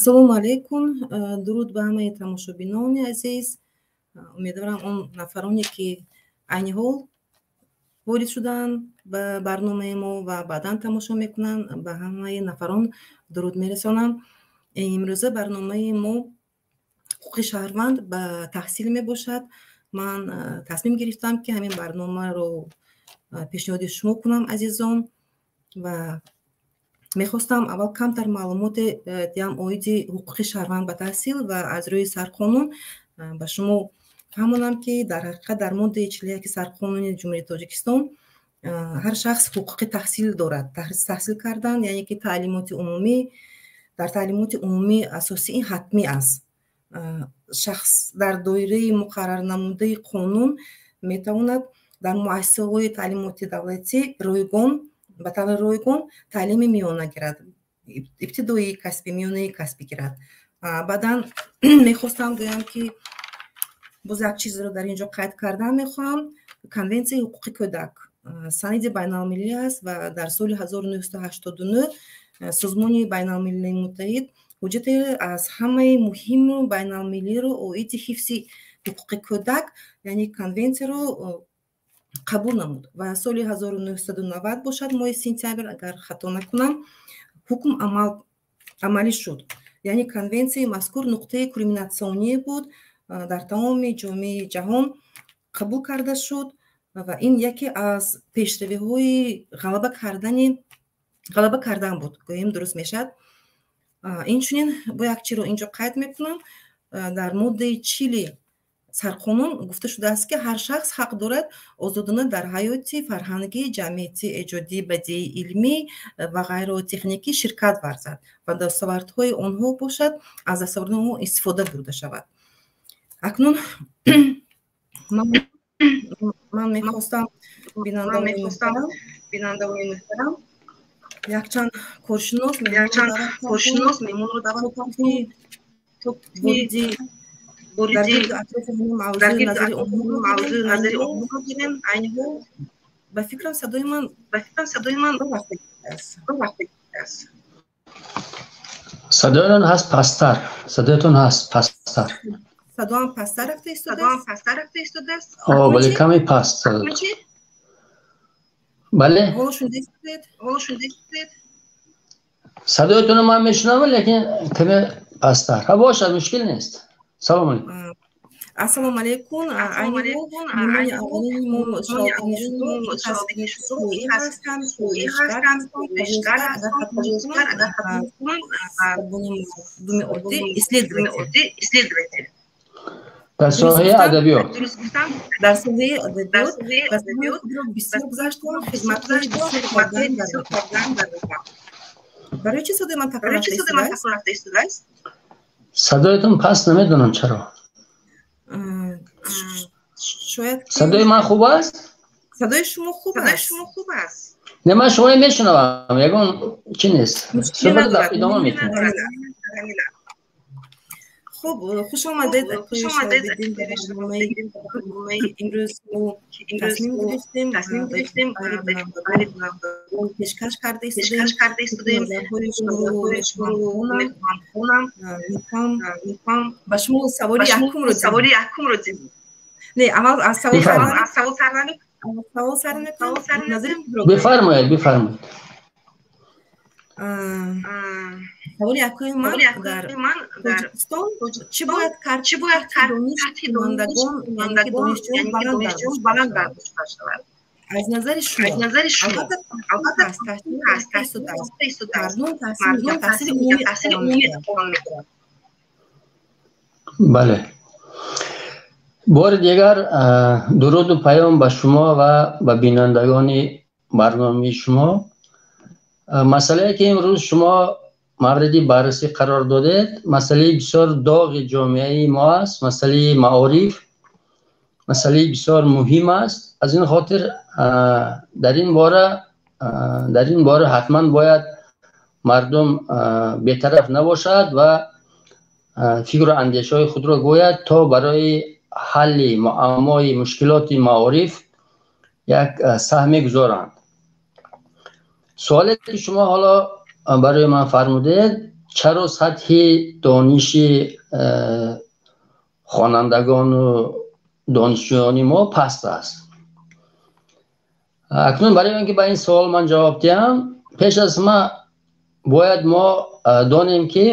Ассалому алайкум, дуруд ба ҳамаи тамошобинони азиз. Умедворам, он нафароне, ки айни ҳол ворид шуданд ба барномаи мо ва баъдан тамошо мекунанд, ба ҳамаи нафарон дуруд мерасонам. Имрӯза барномаи мо ҳуқуқи шаҳрванд ба таҳсил мебошад. Ман тасмим гирифтам, ки ҳамин барномаро пешниҳоди шумо кунам, азизон, ва мехостам аввал камтар маълумоте диҳам оиди ҳуқуқи шаҳрванд ба таҳсил ва аз рӯи сарқонун ба шумо фаҳмонам, ки дар ҳақиқат дар моддаи 41 сарқонуни Ҷумҳурии Тоҷикистон ҳар шахс ҳуқуқи таҳсил дорад, таҳсил кардан, яъне ки таълимоти умумӣ. Дар таълимоти умумӣ асосӣ ин ҳатмӣ аст. Шахс дар доираи муқаррарнамудаи қонун метавонад дар муассисаҳои таълимоти давлатӣ ройгон, ба таври ройгон таълими миёна гирад, ибтидоии касбӣ, миёнаи касбӣ гирад. Баъдан мехостам гӯям, ки боз як чизро дар ин ҷо қайд кардан мехоҳам. Конвенсияи ҳуқуқи кӯдак санади байналмилалӣ аст ва дар соли 1989 Созмони Байналмилалии Муттаҳид ҳуҷҷате аз ҳамаи муҳиму байналмилалиро оиди ҳифзи ҳуқуқи кӯдак, яъне конвенсияро қабул намуд ва соли 1990 бошад, моҳи сентябр, агар хато накунам, ҳукм амалӣ шуд. Яъне конвенсияи мазкур нуқтаи кулминатсионие буд, дар тамоми ҷомеаи ҷаҳон қабул карда шуд ва ин яке аз пешравиҳои ғалаба кардан буд, гӯем, дуруст мешавад. Инчунин бо як чиро инҷо қайд мекунам: дар моддаи 40 сарқонун гуфта шудааст, ки ҳар шахс ҳақ дорад озодона дар ҳаёти фарҳангӣ, ҷамъиятӣ, эҷодӣ, бадеӣ, илмӣ ва ғайро техникӣ ширкат варзад ва дастовардҳои онҳо бошад, аз дастовардҳои онҳо истифода бурда шавад. Акнун ман мехостам, бинандагони муҳтарам, якчанд коршинос меҳмонро даъват ки вориди дар гирду атрофи ҳамин мавзӯи назари онҳоро гирем. Айни ҳол, ба фикрам, садои ман аст. Садоятон ҳаст пасттар, садоятон ҳаст пасттар. Садоам пасттар рафта истодааст? О, бале, каме паст. Бале. Ҳоло шунида? Садоятонро ман мешунавам, лекин каме пасттар. Ҳа, бошад, мушкил нест. Салом алейкум. Ассалому алейкум. Айни ҳол меҳмони аввалини мо ҳастанд, думи оддӣ исследователь дар соҳаи адабиёт. Дар соҳаи адабиёт ва худро бисёр гузаштам, хизматҳои бисёр кардан дар. Барои чӣ садои ман такрор рафта истодааст? Садоятон паст, намедонам чаро. Шояд. Садои ман хуб аст? Садои шумо хуб аст. Не, ман шуморо мешунавам, ягон чӣ нест, суҳбат идома метиҳем. Хуб, хуш омадед. Имрӯз мо тасмим гирифтем, пешкаш карда истодем. Мехоҳам ба шумо саволи якумро, не, аввал аз савол сар мекунам. Бифармоед, бифармоед. Саволи якуми ман: дар Тоҷикистон чӣ бояд кард, сатҳи донишҷӯён баланд бардошта шавад аз назари шумо? Албатта, мардум таҳсили умумӣ. Бале, бори дигар дуруду паём ба шумо ва ба бинандагони барномаи шумо. Масъалае, ки имрӯз шумо мавриди баррасӣ қарор додед, масъалаи бисёр доғи ҷомеаи мо аст. Масъалаи маориф масъалаи бисёр муҳим аст. Аз ин хотир дар ин бора ҳатман бояд мардум бетараф набошад ва фикру андешаҳои худро гӯяд, то барои ҳалли муаммои мушкилоти маориф як саҳме гузоранд. Суоле, ки шумо ҳоло барои ман фармудед, Чаро сатҳи дониши хонандагону донишҷӯёни мо паст аст? Акнун барои он ки ба ин савол ман ҷавоб диҳам, пеш аз ҳама бояд мо донем, ки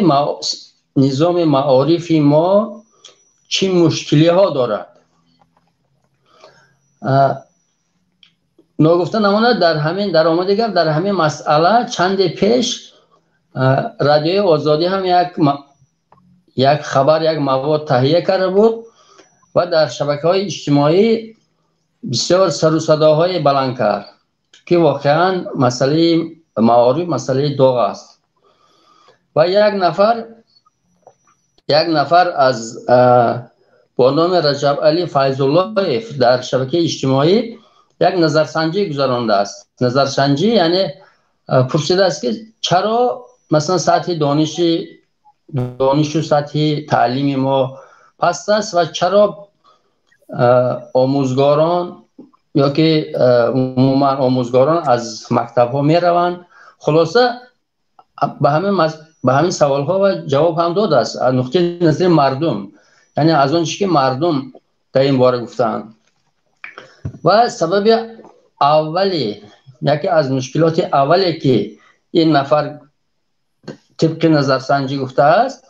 низоми маорифи мо чӣ мушкилиҳо дорад. Ногуфта намонад, дар ҳамин даромади гап, дар ҳамин масъала чанде пеш Радиои Озодӣ ҳам як хабар, як мавод таҳия карда буд ва дар шабакаҳои иҷтимоӣ бисёр сару садоҳое баланд кард, ки воқеан масъалаи маориф масъалаи доғ аст. Ва як нафар аз бо номи Раҷабалӣ Файзуллоев дар шабакаи иҷтимоӣ як назарсанҷӣ гузарондааст. Назарсанҷӣ, яъне пурсидааст, ки чаро, масалан, сатҳи донишу сатҳи таълими мо паст аст ва чаро омӯзгорон ё ки умуман омӯзгорон аз мактабҳо мераванд. Хулоса, ба ҳамин саволҳо ва ҷавоб ҳам додааст аз нуқтаи назари мардум, яъне аз он чи ки мардум дар ин бора гуфтаанд. Ва сабаби аввали, яке аз мушкилоти аввале, ки ин нафар тибқи назарсанҷӣ гуфтааст,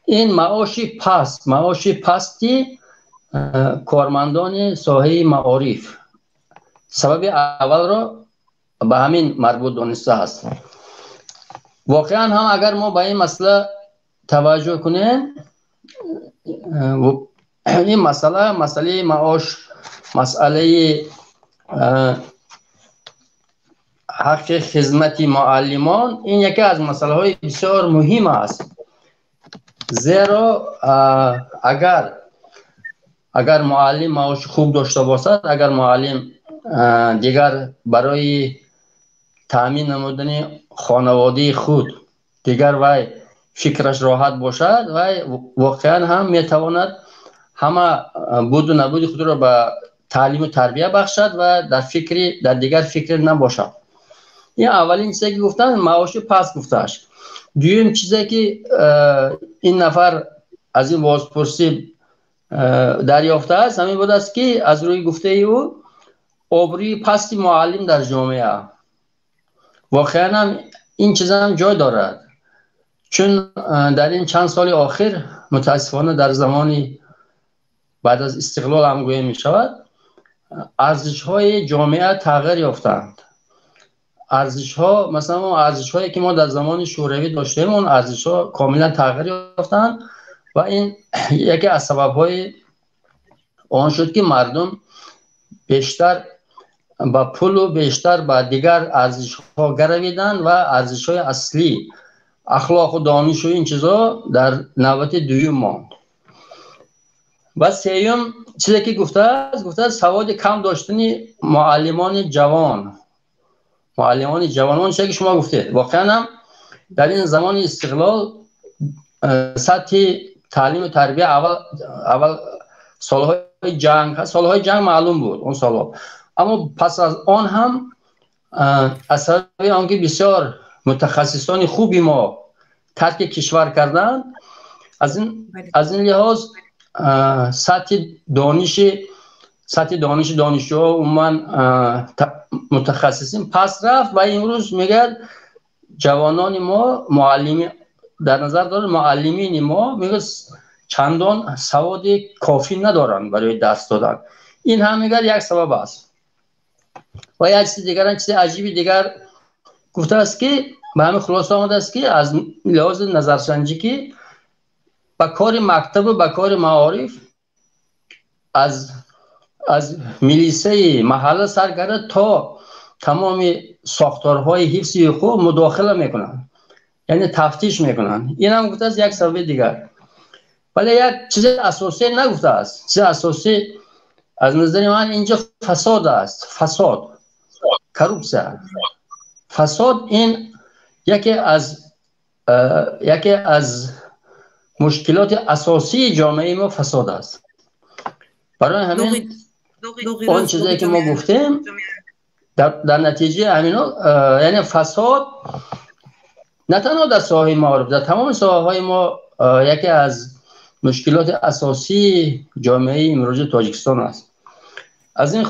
ин маоши пасти кормандони соҳаи маориф. Сабаби аввалро ба ҳамин марбут донистааст. Воқеан ҳам, агар мо ба ин масъала таваҷҷӯҳ кунем, ин масъала, масъалаи маош, масъалаи ҳаққи хизмати муаллимон, ин яке аз масъалаҳои бисёр муҳим аст. Зеро агар муаллим маоши хуб дошта бошад, агар муаллим дигар барои таъмин намудани хонаводаи худ дигар вай фикраш роҳат бошад, вай воқеан ҳам метавонад ҳама буду набуди худро ба таълиму тарбия бахшад ва дар дигар фикр набошад. Ин аввалин чизе, ки гуфтанд, маоши паст гуфтааш. Дуюм чизе, ки ин нафар аз ин бозпурсӣ дарёфтааст, ҳамин будааст, ки аз рӯи гуфтаи ӯ обрӯи пасти муаллим дар ҷомеа. Воқеан ҳам ин чизам ҷой дорад, чун дар ин чанд соли охир, мутаассифона, дар замони баъд аз истиқлол ҳам гӯя мешавад, арзишҳои ҷомеа тағйир ёфтаанд. Арзишҳо, масалан, он арзишҳое, ки мо дар замони Шӯравӣ доштем, он арзишҳо комилан тағйир ёфтаанд ва ин яке аз сабабҳои он шуд, ки мардум бештар ба пулу бештар ба дигар арзишҳо гаравиданд ва арзишҳои аслӣ, ахлоқу донишу ин чизҳо дар навбати дуюм монд. Ва сеюм чизе, ки гуфтааст, саводи кам доштани муаллимони ҷавон. Муаллимони ҷавон, он чизе, ки шумо гуфтед, воқеан ҳам дар ин замони истиқлол сатҳи таълиму тарбия аввал солҳои ҷанг маълум буд он солҳо, аммо пас аз он ҳам аз сабаби он ки бисёр мутахассисони хуби мо тарки кишвар карданд, аз ин лиҳоз сатҳи дониши донишҷӯҳо, умуман мутахассисин паст рафт. Ва имрӯз, мегӯяд, ҷавонони мо, муаллими дар назар дорад, муаллимини мо, мегӯяд, чандон саводи кофӣ надоранд барои дарс додан. Ин ҳам, мегӯяд, як сабаб аст. Ва як чизи дигар, чизи аҷиби дигар гуфтааст, ки ба ҳамин хулоса омадааст, ки аз лиҳози назарсанҷӣ, ки ба кори мактабу ба кори маориф аз милисаи маҳалла сар карда то тамоми сохторҳои ҳифзи ҳуқуқ мудохила мекунанд, яъне тафтиш мекунанд. Инам гуфтааст як сабаби дигар. Вале як чизи асосӣ нагуфтааст. Чизи асосӣ аз назари ман инҷо фасод аст, фасод, коррупсия, фасод. Ин яке аз мушкилоти асосии ҷомеаи мо фасод аст. Барои ҳамин он чизе, ки мо гуфтем, дар натиҷаи ҳамино, яъне фасод. На танҳо дар соҳаи маориф, дар тамоми соҳаҳои мо яке аз мушкилоти асосии ҷомеаи имрӯзи Тоҷикистон аст. Аз ин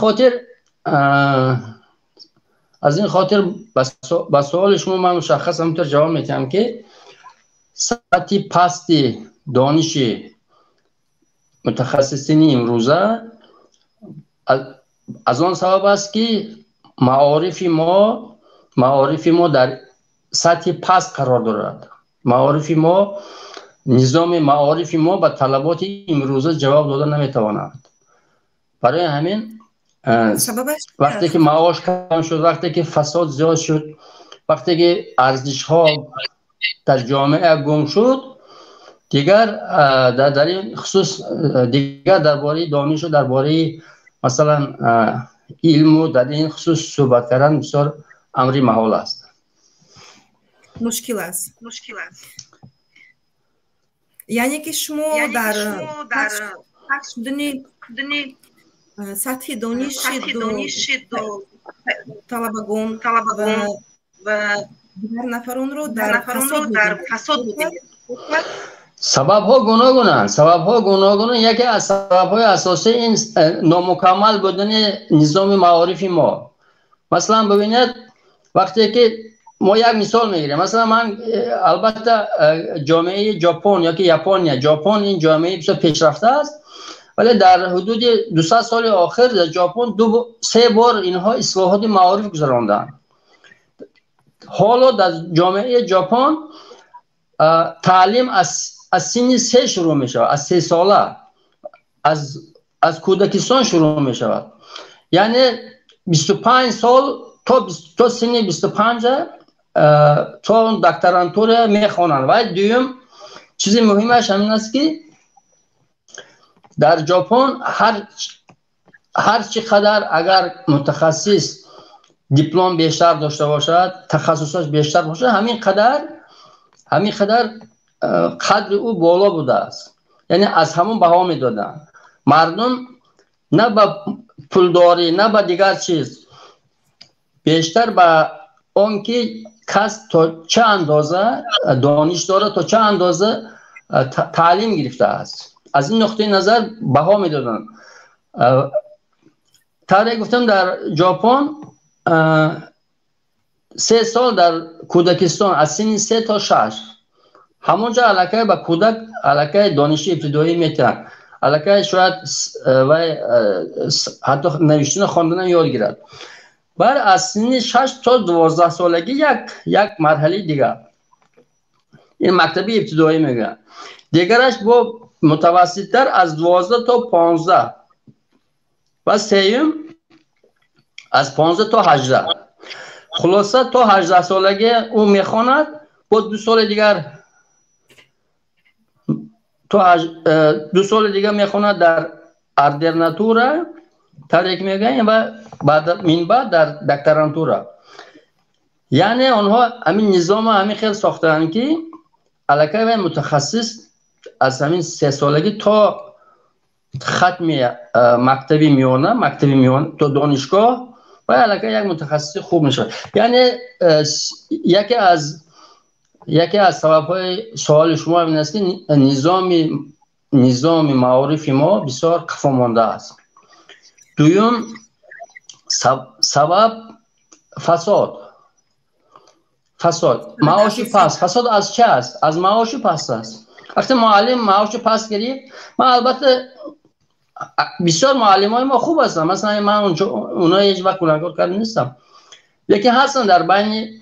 хотир ба суоли шумо ман мушаххас ҳаминтавр ҷавоб медиҳам, ки сатҳи пасти дониши мутахассисини имрӯза аз он сабаб аст, ки маорифи мо дар сатҳи паст қарор дорад. Маорифи мо, низоми маорифи мо ба талаботи имрӯза ҷавоб дода наметавонад. Барои ҳамин вақте ки маош кам шуд, вақте ки фасод зиёд шуд, вақте ки арзишҳо дар ҷомеа гум шуд, дигар дар ин хусус дигар дар бораи донишу дар бораи масалан илму дар ин хусус суҳбат кардан бисёр амри маҳол аст. Мушкил аст. Яъне ки шумо дар сатҳи дониши талабагон ва дигар нафаронро дар фасод мебинед. Сабабҳо гуногунанд. Яке аз сабабҳои асосӣ ин номукаммал будани низоми маорифи мо. Масалан бибинед, вақте ки мо як мисол мегирем, масалан ман албатта ҷомеаи Ҷопон ё ки Япония, Ҷопон ин ҷомеаи бисёр пешрафта аст, вале дар ҳудуди 200 соли охир дар Ҷопон 3 бор инҳо ислоҳоти маориф гузаронданд. Ҳоло дар ҷомеаи Ҷопон таълим аз синни 3 шурӯъ мешавад, аз 3 сола, аз кӯдакистон шурӯъ мешавад. Яъне 25 сол то синни 25 то докторантура мехонанд. Ва дуюм чизи муҳимаш ҳамин аст, ки дар Ҷопон ҳар чӣ қадар агар мутахассис диплом бештар дошта бошад, тахассусаш бештар бошад, ҳамин қадар қадри ӯ боло будааст. Яъне аз ҳамон баҳо медоданд. Мардум на ба пулдорӣ, на ба дигар чиз, бештар ба он ки кас то чӣ андоза дониш дорад, то чӣ андоза таълим гирифтааст. Аз ин нуқтаи назар баҳо медоданд. Тавре гуфтам, дар Ҷопон 3 сол дар кӯдакистон аз синни 3 то 6 ҳамонҷо аллакай ба кӯдак аллакай дониши ибтидоӣ метиҳанд. Аллакай шояд вай ҳатто навиштану хонданам ёд гирад. Баъд аз синни 6 то 12 солагӣ як марҳалаи дигар, ин мактаби ибтидоӣ мегӯянд. Дигараш бо мутавасситтар аз 12 то 15 ва сеюм аз 15 то 18. Хулоса то 18 солагӣ ӯ мехонад, бо 2 соли дигар то 2 соли дигар мехонад дар ординатура, тавре ки мегӯянд, ва баъд минбаъд дар докторантура. Яъне онҳо ҳамин низома ҳамин хел сохтаанд, ки аллакай вай мутахассис аз ҳамин 3 солагӣ то хатми мактаби миёна то донишгоҳ вай аллакай як мутахассиси хуб мешавад. Яъне яке аз сабабҳои суоли шумо ин аст, ки низоми маорифи мо бисёр қафо мондааст. Дуюм сабаб фасод. Маоши паст. Фасод аз чӣ аст? Аз маоши паст аст. Вақте муаллим маоши паст гирифт, ман албатта бисёр муаллимои мо хуб ҳастанд, масалан ман онҳо ҳеҷ вақт гунаҳкор карда нестам, лекин ҳастанд дар байни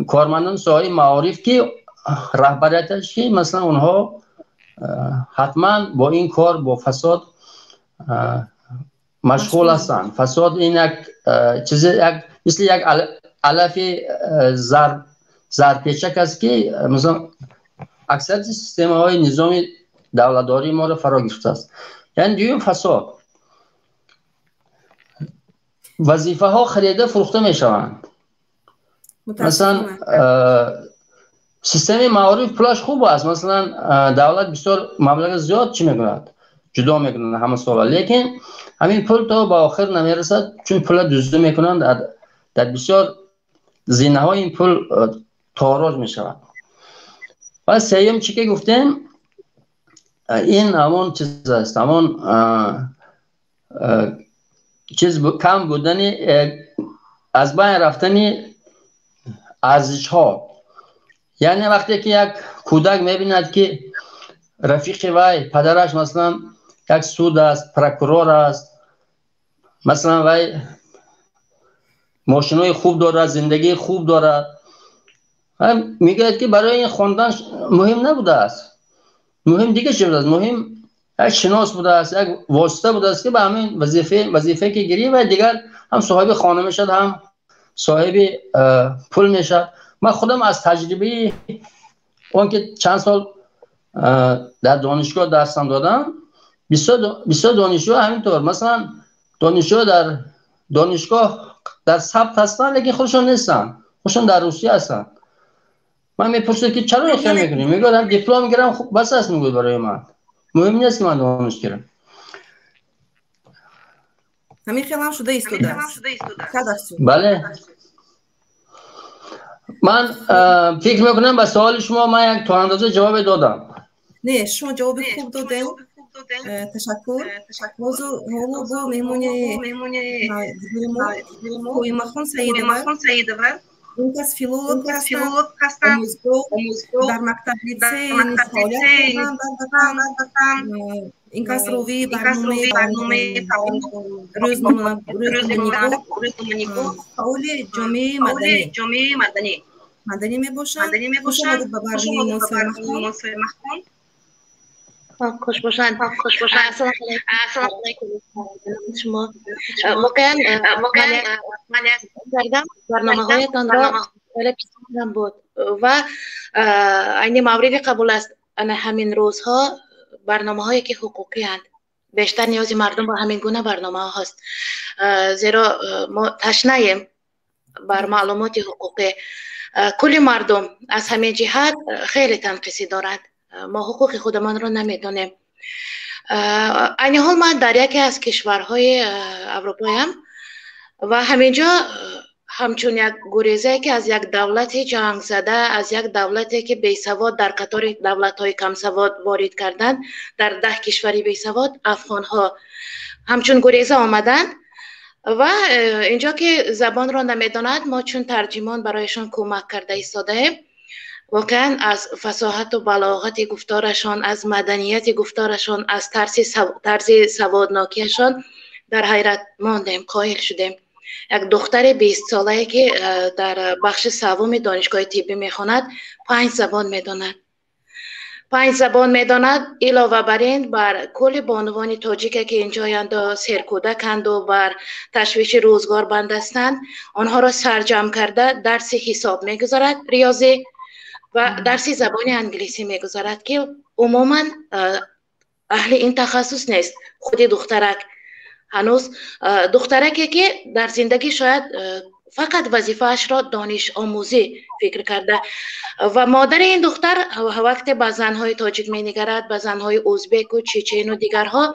кормандони соҳаи маориф, ки раҳбарияташ, ки масалан онҳо ҳатман бо ин кор, бо фасод машғул ҳастанд. Фасод ин як чизи, як мисли як алафи зарпечак аст, ки масалан аксарияти системаҳои низоми давлатдории моро фаро гирифтааст. Яъне дуюм фасод. Вазифаҳо харида фурӯхта мешаванд. Масалан системаи маориф пулаш хуб аст, масалан давлат бисёр маблағи зиёд чӣ мекунад, ҷудо мекунад ҳама сола, лекин ҳамин пул то ба охир намерасад, чун пула дуздӣ мекунанд. Дар бисёр зинаҳои ин пул тороҷ мешавад. Ва сеюм чӣ ки гуфтем, ин ҳамон чиз аст, ҳамон чиз, кам будани, аз байн рафтани арзишҳо. Яъне вақте ки як кӯдак мебинад, ки рафиқи вай падараш, масалан, як суд аст, прокурор аст, масалан, вай мошинои хуб дорад, зиндагии хуб дорад, мегӯяд, ки барои ин хондан муҳим набудааст, муҳим дигар чи будааст, муҳим як шинос будааст, як восита будааст, ки ба ҳамин вазифае ки гирӣ, ва дигар ҳам соҳиби хона мешавад, ҳам соҳиби пул мешавад. Ман худам аз таҷрибаи он ки чанд сол дар донишгоҳ дарсам додам, бисёр донишҷӯ ҳаминтавр, масалан, донишҷӯ дар донишгоҳ дар сабт ҳастанд, лекин худшон нестанд, худшон дар Русия ҳастанд. Ман мепурсид, ки чаро ин хел мекунӣ? Мегӯяд, диплом гирам, хуб, бас аст, мегӯяд, барои ман муҳим нест, ки ман дониш гирам. Ҳамин хелам шуда истодааст. Бале, ман фикр мекунам, ба саволи шумо ман як то андоза ҷавобе додам. Не, шумо ҷавоби хуб додем, ташаккур. Ҳоло бо меҳмони мо Қоимахон Саидова. Он кас филолог ҳастанд, омӯзгор, дар мактаб литсей фаъолият дар ин кас ровии барномаи рӯзноманигор, фаъоли ҷомеаи маданӣ мебошанд. Хуш омадед ба барномаи мо, Соимахон. Хуш бошанд, хуш бошанд. Ассалому алайкум. Шумо воқеан ман кардам барномаҳоятонро, хеле писандам буд ва айни мавриди қабул аст. Ана ҳамин рӯзҳо барномаҳое ки ҳуқуқиянд, бештар ниёзи мардум ба ҳамин гуна барномаҳо ҳаст, зеро мо ташнаем бар маълумоти ҳуқуқӣ. Кулли мардум аз ҳамин ҷиҳат хеле танқисӣ доранд, мо ҳуқуқи худамонро намедонем. Айни ҳол ман дар яке аз кишварҳои аврупоям ва ҳаминҷо ҳамчун як гурезае, ки аз як давлати ҷангзада, аз як давлате ки бесавод дар қатори давлатҳои камсавод ворид карданд, дар 10 кишвари бесавод афғонҳо ҳамчун гуреза омаданд ва инҷо ки забонро намедонад, мо чун тарҷимон барояшон кӯмак карда истодаем. Воқеан аз фасоҳату балоғати гуфторашон, аз маданияти гуфторашон, аз тарзи саводнокиашон дар ҳайрат мондем, қоил шудем. Як духтари 20-солае, ки дар бахши севуми донишгоҳи тиббӣ мехонад, панҷ забон медонад, панҷ забон медонад. Илова бар ин, бар кулли бонувони тоҷике, ки инҷоянду серкӯдаканду бар ташвиши рӯзгор банд ҳастанд, онҳоро сарҷамъ карда дарси ҳисоб мегузарад, риёзӣ ва дарси забони англисӣ мегузарад, ки умуман аҳли ин тахассус нест. Худи духтарак ҳанӯз духтараке, ки дар зиндагӣ шояд фақат вазифаашро дониш омӯзӣ фикр карда. Ва модари ин духтар вақте ба занҳои тоҷик менигарад, ба занҳои узбеку, чечену дигарҳо,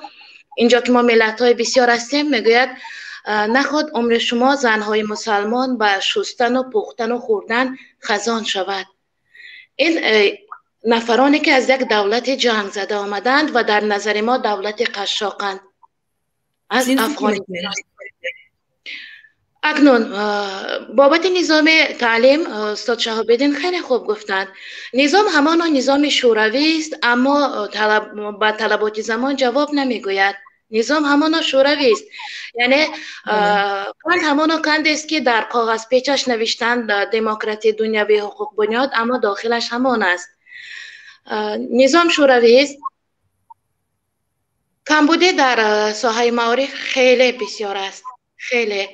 инҷо ки мо миллатҳои бисёр ҳастем, мегӯяд: наход умри шумо, занҳои мусалмон, ба шустану пухтану хӯрдан хазон шавад. Ин нафароне, ки аз як давлати ҷангзада омаданд ва дар назари мо давлати қашшоқанд, аз Афғонистон. Акнун бобати низоми таълим устод Шаҳобиддин хеле хуб гуфтанд. Низом ҳамоно низоми шӯравист, аммо ба талаботи замон ҷавоб намегӯяд. Низом ҳамоно шӯравист, яъне қанд ҳамоно қандест, ки дар коғазпечаш навиштанд демократӣ, дунявӣ, ҳуқуқбунёд, аммо дохилаш ҳамон аст. Низом шӯравист. Камбудӣ дар соҳаи маориф хеле бисёр аст, хеле.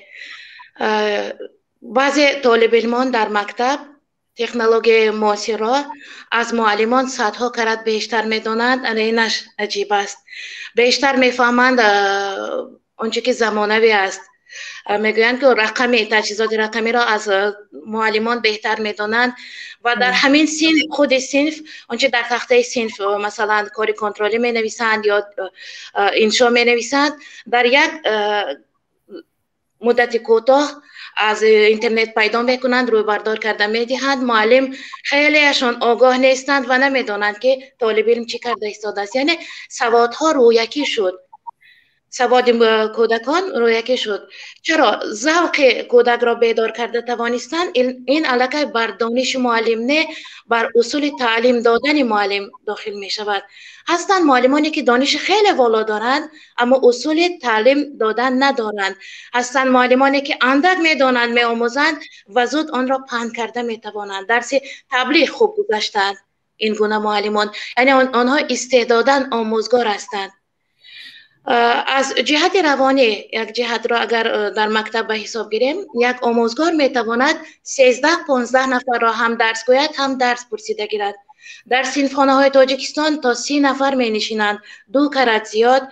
Баъзе толибилмон дар мактаб технологияи муосирро аз муаллимон садҳо карат бештар медонанд. Ана инаш аҷиб аст, бештар мефаҳманд он чӣ ки замонавӣ аст. Мегӯянд, ки рақами, таҷҳизоти рақамиро аз муаллимон беҳтар медонанд ва дар ҳамин синф, худи синф, он чи дар тахтаи синф, масалан, кори контролӣ менависанд ё иншо менависанд, дар як Муддати кӯтоҳ аз интернет пайдо мекунанд, рӯйбардор карда медиҳанд. Муаллим хелеашон огоҳ нестанд ва намедонанд, ки толиби илм чӣ карда истодааст. Яъне саводҳо рӯякӣ шуд, саводи кӯдакон рӯякӣ шуд. Чаро завқи кӯдакро бедор карда тавонистанд, ин аллакай бар дониши муаллим не, бар усули таълим додани муаллим дохил мешавад. Ҳастанд муаллимоне, ки дониши хеле воло доранд, аммо усули таълим додан надоранд. Ҳастанд муаллимоне, ки андак медонанд, меомӯзанд ва зуд онро паҳн карда метавонанд. Дарси таблиғ хуб гузаштанд ин гуна муаллимон, яъне онҳо истеъдодан омӯзгор ҳастанд. Аз ҷиҳати равонӣ як ҷиҳатро агар дар мактаб ба ҳисоб гирем, як омӯзгор метавонад 13-15 нафарро ҳам дарс гӯяд, ҳам дарс пурсида гирад. Дар синфхонаҳои Тоҷикистон то 30 нафар менишинанд, ду карат зиёд,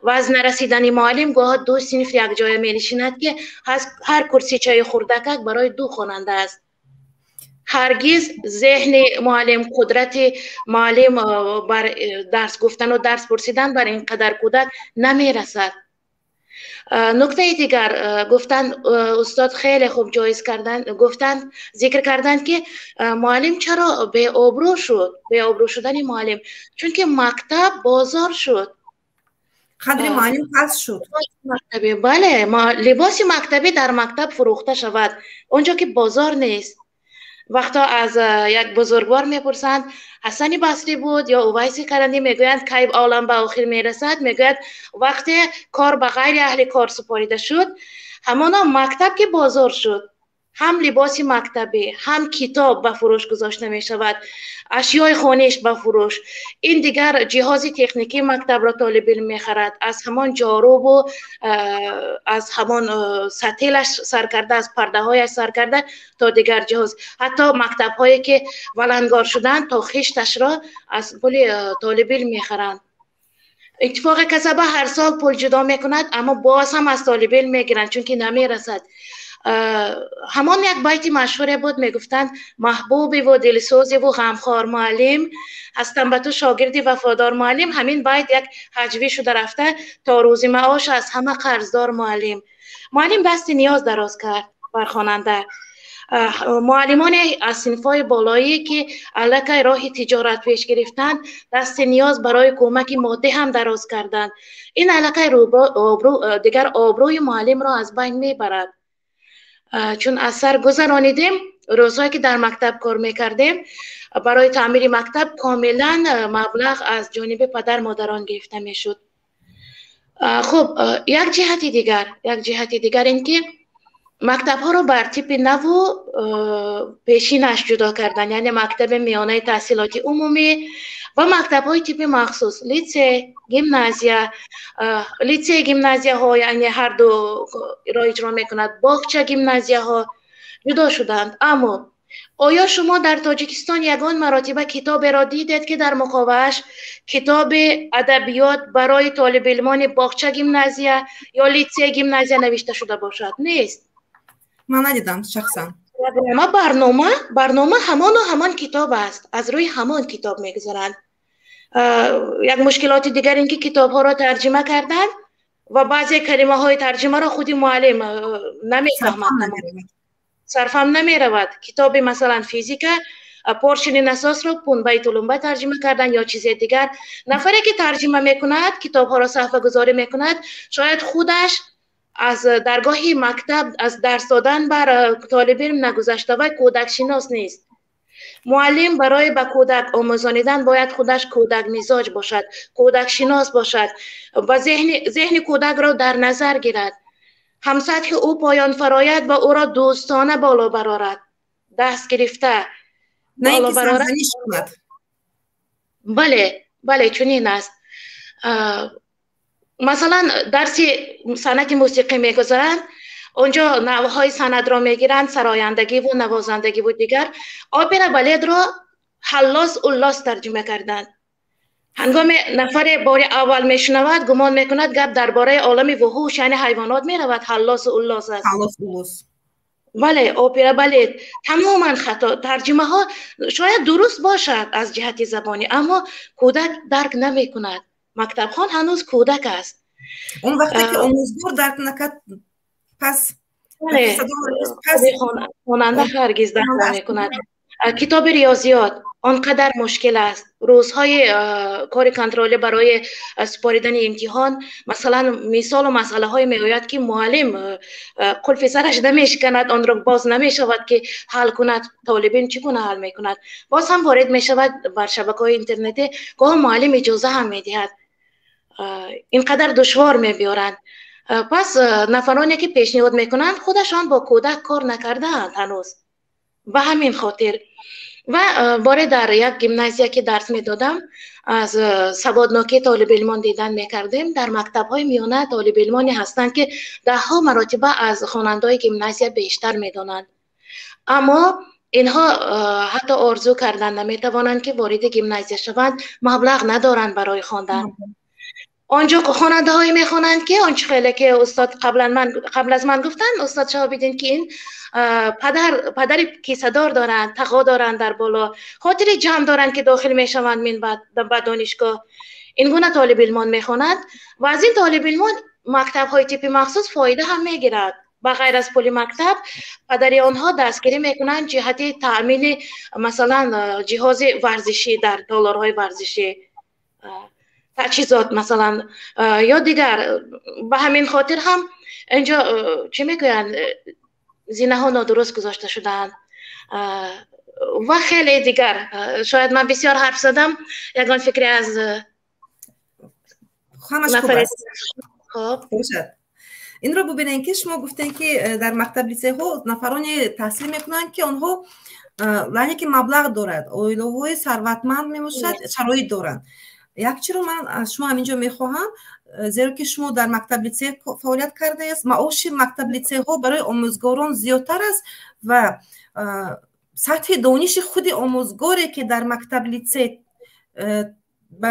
ва аз нарасидани муаллим гоҳо ду синф якҷоя менишинад, ки ҳар курсичаи хурдакак барои ду хонанда аст. Ҳаргиз зеҳни муаллим, қудрати муаллим бар дарс гуфтану дарс пурсидан бар ин қадар кӯдак намерасад. Нуктаи дигар гуфтанд устод, хеле хуб ҷоиз карданд, гуфтанд, зикр карданд, ки муаллим чаро беобрӯ шуд. Беобрӯ шудани муаллим, чунки мактаб бозор шуд. Қадри муаллим паст шуд. Бале, либоси мактабӣ дар мактаб фурӯхта шавад, он ҷо ки бозор нест. Вақто аз як бузургвор мепурсанд, Ҳасани Басрӣ буд ё Увайси Қаранӣ, мегӯянд, кай олам ба охир мерасад? Мегӯяд, вақте кор ба ғайри аҳли кор супорида шуд. Ҳамоно мактаб ки бозор шуд, ҳам либоси мактабӣ, ҳам китоб ба фурӯш гузошта мешавад, ашёи хониш ба фурӯш, ин дигар ҷиҳози техникии мактабро толибилм мехарад, аз ҳамон ҷорубу аз ҳамон сатилаш сар карда, аз пардаҳояш сар карда то дигар ҷиҳоз. Ҳатто мактабҳое ки валангор шуданд, то хишташро аз пули толибилм мехаранд. Иттифоқи касаба ҳар сол пул ҷудо мекунад, аммо боз ҳам аз толибилм мегиранд, чунки намерасад. Ҳамон як байти машҳуре буд, мегуфтанд: маҳбубиву дилсӯзиву ғамхор муаллим, ҳастам ба ту шогирди вафодор муаллим. Ҳамин байт як ҳаҷвӣ шуда рафта: то рӯзи маош аз ҳама қарздор муаллим. Муаллим дасти ниёз дароз кард бар хонанда. Муаллимоне аз синфҳои болоӣ, ки аллакай роҳи тиҷорат пеш гирифтанд, дасти ниёз барои кӯмаки моддӣ ҳам дароз карданд. Ин аллакай дигар обрӯи муаллимро аз байн мебарад. Чун аз сар гузаронидем рӯзҳое, ки дар мактаб кор мекардем, барои таъмири мактаб комилан маблағ аз ҷониби падар модарон гирифта мешуд. Хуб, як ҷиҳати дигар ин ки мактабҳоро бар типи наву пешинаш ҷудо кардан, яъне мактаби миёнаи таҳсилоти умумӣ ва мактабҳои типи махсус, литсей, гимназия. Литсей, гимназияҳо, яъне ҳарду ро иҷро мекунад, боғча, гимназияҳо ҷудо шуданд. Аммо оё шумо дар Тоҷикистон ягон маротиба китоберо дидед, ки дар муқовааш китоби адабиёт барои толибилмони боғча, гимназия ё литсей, гимназия навишта шуда бошад? Нест. Ман надидам шахсан. Барнома ҳамону ҳамон китоб аст, аз рӯи ҳамон китоб мегузаранд. Як мушкилоти дигар ин ки китобҳоро тарҷима карданд ва баъзе калимаҳои тарҷимаро худи муаллим намефаҳмад, сарфам намеравад. Китоби, масалан, физика, поршни насосро пунбаи тулумба тарҷима кардан ё чизе дигар. Нафаре ки тарҷима мекунад, китобҳоро саҳфагузорӣ мекунад, шояд худаш аз даргоҳи мактаб, аз дарс додан бар толибилм нагузашта, вай кӯдакшинос нест. Муаллим барои ба кӯдак омӯзонидан бояд худаш кӯдакмизоҷ бошад, кӯдакшинос бошад ва зеҳни кӯдакро дар назар гирад, ҳамсатҳи ӯ поён фарояд ва ӯро дӯстона боло барорад, даст гирифта боло барорад. Бале, чунин аст. Масалан, дарси санъати мусиқӣ мегузаранд, онҷо навъҳои санъатро мегиранд, сарояндагиву навозандагиву дигар. Опера, балетро ҳаллос уллос тарҷима карданд. Ҳангоме нафаре бори аввал мешунавад, гумон мекунад, гап дар бораи олами вуҳуш, яъне ҳайвонот меравад, ҳаллосу уллос аст. Бале, опера, балет тамоман хато тарҷимаҳо. Шояд дуруст бошад аз ҷиҳати забонӣ, аммо кӯдак дарк намекунад, мактабхон ҳанӯз кӯдак аст. Он вақте ки омӯзгор дарк накард. Пас хонанда ҳаргиз дарк намекунад. Китоби риёзиёт он қадар мушкил аст. Рӯзҳои кори контролӣ барои супоридани имтиҳон, масалан, мисолу масъалаҳое меояд, ки муаллим қулфи сараш намешиканад, онро боз намешавад, ки ҳал кунад. Толибин чӣ гуна ҳал мекунад? Боз ҳам ворид мешавад бар шабакаҳои интернетӣ, гоҳ муаллим иҷоза ҳам медиҳад. Ин қадар душвор мебиёранд. Пас нафароне, ки пешниҳод мекунанд, худашон бо кӯдак кор накардаанд ҳанӯз. Ба ҳамин хотир ва боре дар як гимназия, ки дарс медодам, аз саводнокии толибилмон дидан мекардем. Дар мактабҳои миёна толибилмоне ҳастанд, ки даҳҳо маротиба аз хонандаҳои гимназия бештар медонанд, аммо инҳо ҳатто орзу кардан наметавонанд, ки вориди гимназия шаванд, маблағ надоранд барои хондан. Он ҷо хонандаҳое мехонанд, ки он чӣ хеле ки устод қабл аз ман гуфтанд, устод Шаҳобиддин, ки ин падари кисадор доранд, тағо доранд, дар боло хотири ҷамъ доранд, ки дохил мешаванд мин ба донишгоҳ. Ин гуна толибилмон мехонанд ва аз ин толибилмон мактабҳои типи махсус фоида ҳам мегирад. Ба ғайр аз пули мактаб, падари онҳо дастгирӣ мекунанд ҷиҳати таъмини, масалан, ҷиҳози варзишӣ дар толорҳои варзишӣ, таҷҳизот, масалан, ё дигар. Ба ҳамин хотир ҳам инҷо, чӣ мегӯянд, зинаҳо нодуруст гузошта шудаанд ва хеле дигар. Шояд ман бисёр ҳарф задам, ягон фикре аз Ҳамаш хуб аст. Хуб. Бошад, инро бубинем, ки шумо гуфтем, ки дар мактаб, литсейҳо нафароне таҳсил мекунанд, ки онҳо, яъне ки маблағ дорад, оилаҳои сарватманд мебошад, шароит доранд. Як чиро ман аз шумо ҳаминҷо мехоҳам, зеро ки шумо дар мактаб, литсей фаъолият кардаест. Маоши мактаб, литсейҳо барои омӯзгорон зиёдтар аст ва сатҳи дониши худи омӯзгоре, ки дар мактаб, литсей ба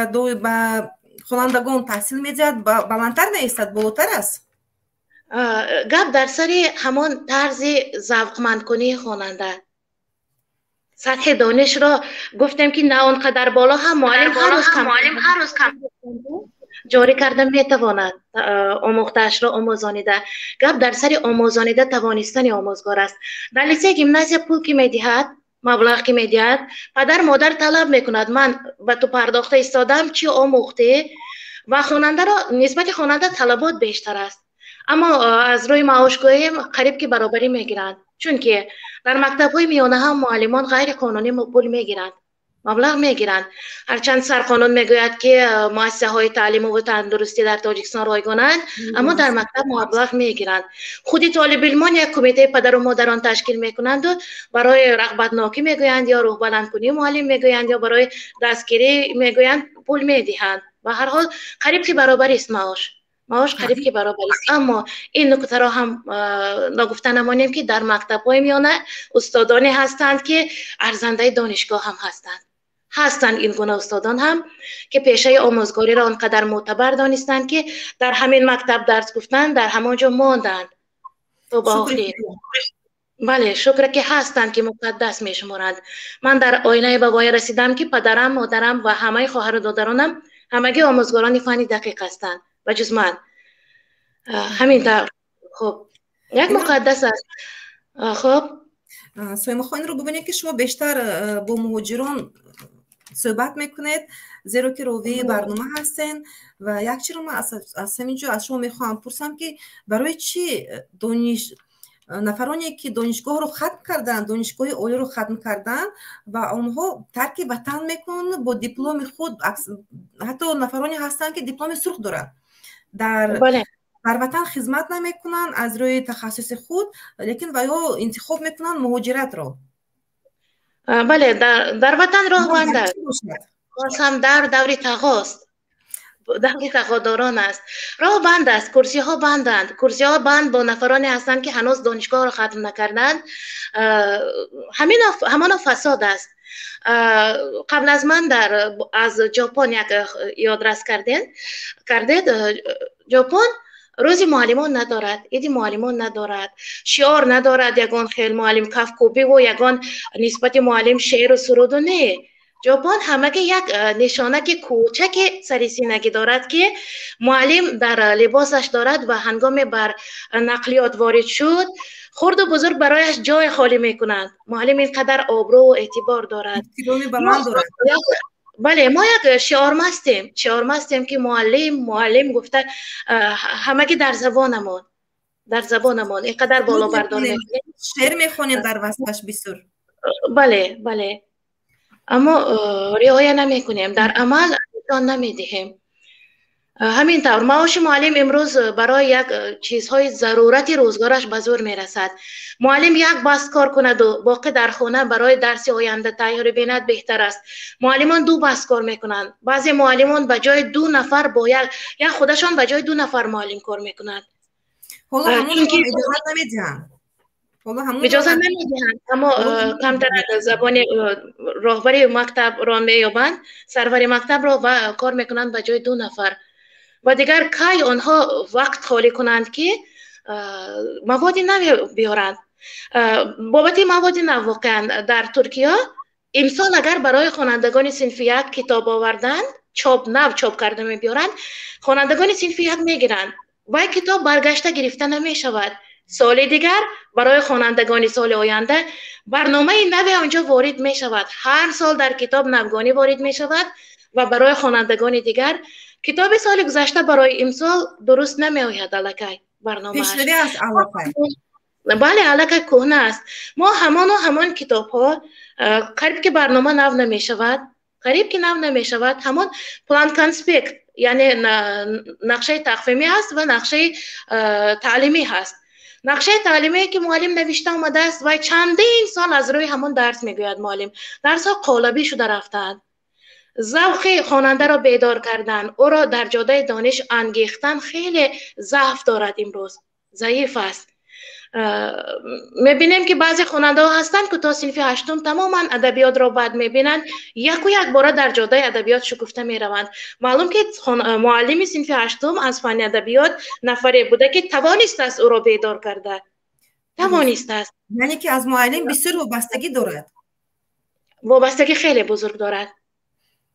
хонандагон таҳсил медиҳад, баландтар меистад, болотар аст. Гап дар сари ҳамон тарзи завқмандкунии хонанда. Сатҳи донишро гуфтем, ки на он қадар боло ҳам муаллим ҳар рӯз кам ҷорӣ карда метавонад омӯхтаашро омӯзонида. Гап дар сари омӯзонида тавонистани омӯзгор аст. Дар литсей, гимназия пул ки медиҳад, маблағ ки медиҳад, падар модар талаб мекунад: ман ба ту пардохта истодам, чӣ омӯхтӣ? Ва хонандаро, нисбати хонанда талабот бештар аст. Аммо аз рӯи маош гӯем, қариб ки баробарӣ мегиранд, чунки дар мактабҳои миёна ҳам муаллимон ғайриқонунӣ пул мегиранд, маблағ мегиранд. Ҳарчанд сарқонун мегӯяд, ки муассисаҳои таълиму тандурустӣ дар Тоҷикистон ройгонанд, аммо дар мактаб маблағ мегиранд. Худи толибилмон як кумитаи падару модарон ташкил мекунанду барои рағбатнокӣ мегӯянд ё рӯҳбаландкунии муаллим мегӯянд, ё барои дастгирӣ мегӯянд, пул медиҳанд. Ба ҳар ҳол, қариб ки баробарист маош, қариб ки баробар аст. Аммо ин нуктаро ҳам ногуфта намонем, ки дар мактабҳои миёна устодоне ҳастанд, ки арзандаи донишгоҳ ҳам ҳастанд. Ин гуна устодон ҳам, ки пешаи омӯзгориро он қадар мӯътабар донистанд, ки дар ҳамин мактаб дарс гуфтанд, дар ҳамон ҷо монданд то ба охир. Бале, шукр, ки ҳастанд, ки муқаддас мешуморанд. Ман дар оилае ба воя расидам, ки падарам, модарам ва ҳамаи хоҳару додаронам ҳамагӣ омӯзгорони фанни дақиқ ҳастанд, ба ҷуз ман. Ҳамин тавр, хуб, як муқаддас аст, хуб. Соимахон, инро бубинед, ки шумо бештар бо муҳоҷирон суҳбат мекунед, зеро ки ровии барнома ҳастен. Ва як чиро ман аз ҳамин ҷо аз шумо мехоҳам пурсам, ки барои чӣ дониш нафароне, ки донишгоҳро хатм карданд, донишгоҳи олиро хатм карданд ва онҳо тарки ватан мекунанд бо дипломи худ, ҳатто нафароне ҳастанд, ки дипломи сурх доранд, дар ватан хизмат намекунанд аз рӯи тахассуси худ, лекин ва ё интихоб мекунанд муҳоҷиратро? Бале, дар ватан роҳ банд аст, боз ҳам дар даври тағост, даври тағодорон аст. Роҳ банд аст, курсиҳо банданд. Курсиҳо банд бо нафароне ҳастанд, ки ҳанӯз донишгоҳро хатм накарданд. Ҳамоно фасод аст. Қабл аз ман дар аз Ҷопон як ёдрас кардед. Ҷопон рӯзи муаллимон надорад, иди муаллимон надорад, шиор надорад, ягон хел муаллим кафкӯбиву ягон нисбати муаллим шеъру суруду не. Ҷопон ҳамагӣ як нишонаки кӯчаки сари синагӣ дорад, ки муаллим дар либосаш дорад ва ҳангоме бар нақлиёт ворид шуд, хурду бузург барояш ҷой холӣ мекунанд. Муаллим ин қадар обрӯву эътибор дорад. Бале, мо як шиормастем, шиормастем, ки муаллим, муаллим гуфта ҳамагӣ дар забонамон, дар забонамон ин қадар болобардор мекунем. Шеър мехонем дар васфаш бисёр. Бале, бале. Аммо риоя намекунем, дар амал нишон намедиҳем. Ҳамин тавр маоши муаллим имрӯз барои як чизҳои зарурати рӯзгораш ба зӯр мерасад. Муаллим як баст кор кунаду боқӣ дар хона барои дарси оянда тайёрӣ бинад беҳтар аст. Муаллимон ду баст кор мекунанд. Баъзе муаллимон ба ҷои ду нафар бо як худашон ба ҷои ду нафар муаллим кор мекунанд. Ҳоло ҳамон иҷозат намедиҳанд. Иҷозат намедиҳанд, аммо камтар забони роҳбари мактабро меёбанд, сарвари мактабро ва кор мекунанд ба ҷои ду нафар. Ва дигар кай онҳо вақт холӣ кунанд, ки маводи нав биёранд? Бобати маводи нав воқеан дар Туркия имсол агар барои хонандагони синфи як китоб оварданд, чоп нав чоп карда мебиёранд, хонандагони синфи як мегиранд. Вай китоб баргашта гирифта намешавад. Соли дигар барои хонандагони соли оянда барномаи наве онҷо ворид мешавад. Ҳар сол дар китоб навгонӣ ворид мешавад ва барои хонандагони дигар китоби соли гузашта барои имсол дуруст намеояд аллакай барномааш. Пешравӣ аст аллакай. Бале, аллакай кӯҳна аст. Мо ҳамону ҳамон китобҳо, қариб ки барнома нав намешавад, қариб ки нав намешавад, ҳамон план конспект, яъне нақшаи тақвимӣ ҳаст ва нақшаи таълимӣ ҳаст. Нақшаи таълимие ки муаллим навишта омадааст ва чандин сол аз рӯи ҳамон дарс мегӯяд муаллим. Дарсҳо қолабӣ шуда рафтаанд. Завқи хонандаро бедор кардан, ӯро дар ҷодаи дониш ангехтан хеле заъф дорад имрӯз, заиф аст. Мебинем, ки баъзе хонандаҳо ҳастанд, ки то синфи ҳаштум тамоман адабиётро бад мебинанд, яку якбора дар ҷодаи адабиёт шукуфта мераванд. Маълум ки муаллими синфи ҳаштум аз фанни адабиёт нафаре буда, ки тавонистааст ӯро бедор карда, тавонистааст. Яъне ки аз муаллим бисёр вобастагӣ дорад. Вобастагӣ хеле бузург дорад.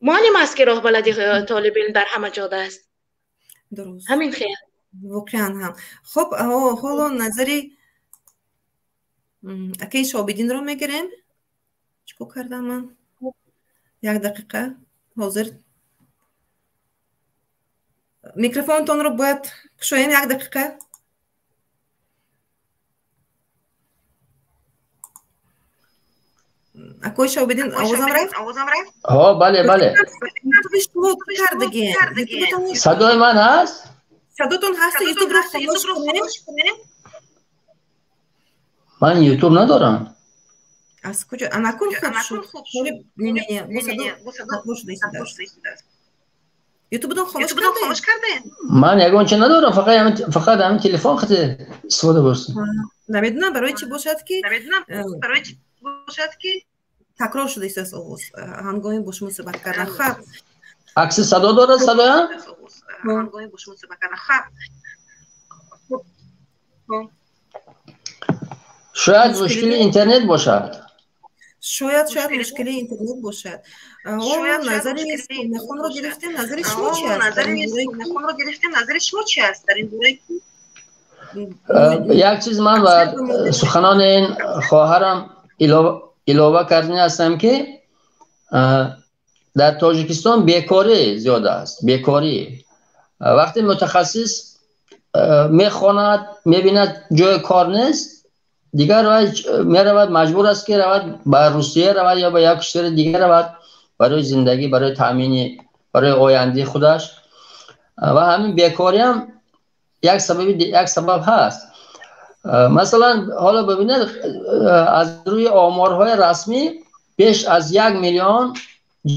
Муаллим аст, ки роҳбалади толиби илм дар ҳама ҷода аст. Дуруст. Ҳамин хел. Воқеан ҳам. Хуб, ҳоло назари акаи Шобидинро мегирем. Чӣ кор кардам ман? Як дақиқа. Ҳозир. Микрофонтонро бояд кушоем, як дақиқа. Акои Шобидин, овозам рафт? Ҳо, бале, бале. Садои ман ҳаст? Садотон ҳаст, Ютубро хомӯш кунем. Ман Ютуб надорам. Аз куҷо? Анакун хуб шуд. Не, не, не, бо садо шуда истодааст. Ютубтон хомӯш кардем? Ман ягон чи надорам, фақат ҳамин телефон хати истифода бурсам. Намедонам барои чӣ бошад, ки такрор шуда истодааст овоз ҳангоми бо шумо суҳбат кардан. Хаб. Акси садо дорад садоям? Ҳангоми бо шумо суҳбат кардан. Хаб. Шояд мушкили интернет бошад. Шояд мушкили интернет бошад. Назари Сомнахонро гирифтем, назари шумо чи аст? Дар ин бора? Як чиз ман ба суханони ин хоҳарам илова кардани ҳастам, ки дар Тоҷикистон бекорӣ зиёд аст. Бекорӣ. Вақте мутахассис мехонад, мебинад ҷои кор нест, дигар вай меравад, маҷбур аст, ки равад ба Русия равад ё ба як кишвари дигар равад барои зиндагӣ, барои таъмини, барои ояндаи худаш. Ва ҳамин бекориам як сабаб ҳаст. Масалан, ҳоло бибинед, аз рӯи оморҳои расмӣ беш аз 1 миллион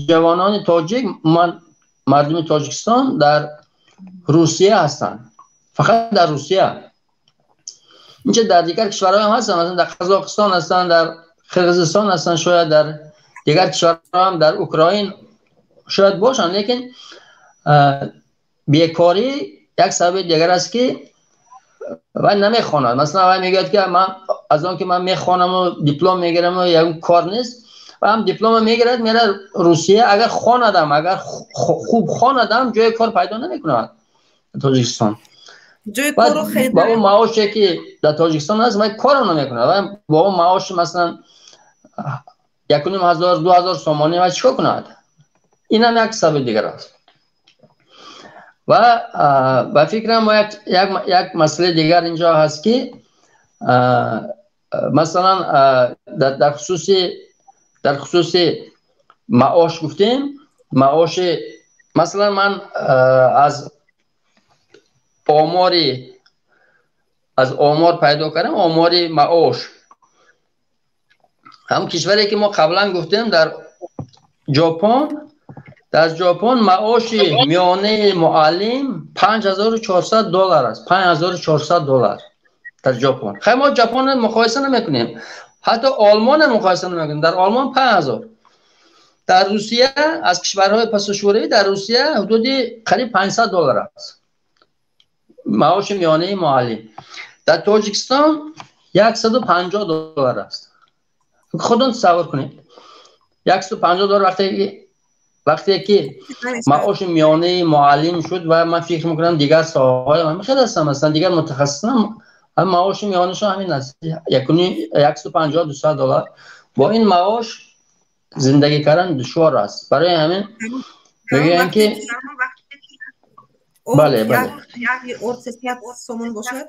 ҷавонони тоҷик, мардуми Тоҷикистон дар Русия ҳастанд. Фақат дар Русия. Инча дар дигар кишварҳо ҳам ҳастанд, масалан дар Қазоқистон ҳастанд, дар Қирғизистон ҳастанд, шояд дар дигар кишварҳо ҳам, дар Украин шояд бошанд, лекин бекорӣ як сабаби дигар аст, ки вай намехонад. Масалан, вай мегӯяд, ки ман аз он ки ман мехонаму диплом мегираму ягон кор нест, ва ҳам диплом мегирад, меравад Русия. Агар хонадам, агар хуб хонадам, ҷои кор пайдо намекунад Тоҷикистон. Ҷои корро хеле ба он маоше ки дар Тоҷикистон аст, вай корро намекунад. Вай бо он маоши, масалан, 1500, 2000 сомонӣ, вай чикор кунад? Инам як сабаби дигар аст. Ва ба фикрам, як масъалаи дигар инҷо ҳаст, ки масалан дар хусуси маош гуфтем. Маоши, масалан, ман аз омор пайдо кардам, омори маош ҳам кишваре ки мо қаблан гуфтем, дар Ҷопон маоши миёнаи муаллим 5400 доллар аст, 5400 доллар дар Ҷопон. Хай, мо Ҷопонро муқоиса намекунем, ҳатто Олмонро муқоиса намекунем. Дар Олмон 5000, дар Русия, аз кишварҳои пасашӯравӣ, дар Русия ҳудуди қариб 500 доллар аст маоши миёнаи муаллим. Дар Тоҷикистон 150 доллар аст. Худон тасаввур кунед, 150 доллар. Вақте ки маоши миёнаи муаллим шуд, ва ман фикр мекунам, дигар соҳаҳои ҳамин хел ҳастам, масалан, дигар мутахассисон ҳам маоши миёнашон ҳамин аст, 150, 200 доллар. Бо ин маош зиндагӣ кардан душвор аст. Барои ҳамин мегӯянд, ки бале. Сомон бошад.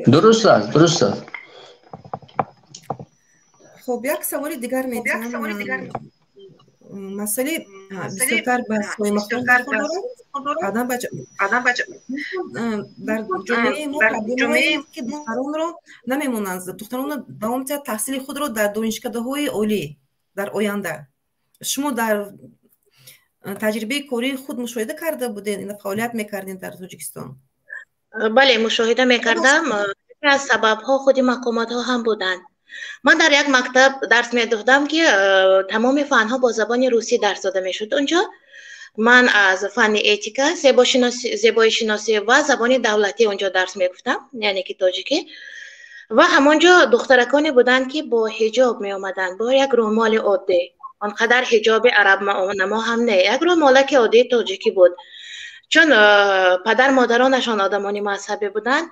Дуруст аст, дуруст аст. Хуб, як саволи дигар метиҳам. Масъалаи бисёртар ба соимахон дорад. Дар ҷомеаи мо проблемае, ки духтаронро намемонанд, духтаронро давом диҳад таҳсили худро дар донишкадаҳои олӣ дар оянда. Шумо дар таҷрибаи кории худ мушоҳида карда будед, фаъолият мекардед дар Тоҷикистон? Бале, мушоҳида мекардам. Яке аз сабабҳо худи мақомотҳо ҳам буданд. Ман дар як мактаб дарс медодам, ки тамоми фанҳо бо забони русӣ дарс дода мешуд. Онҷо ман аз фанни этика, зебоишиносӣ ва забони давлатӣ онҷо дарс мегуфтам, яъне ки тоҷикӣ. Ва ҳамонҷо духтараконе буданд, ки бо ҳиҷоб меомаданд, бо як рӯмоли оддӣ, он қадар ҳиҷоби арабнамо ҳам не, як рӯмолаки оддии тоҷикӣ буд, чун падар модаронашон одамони мазҳабӣ буданд.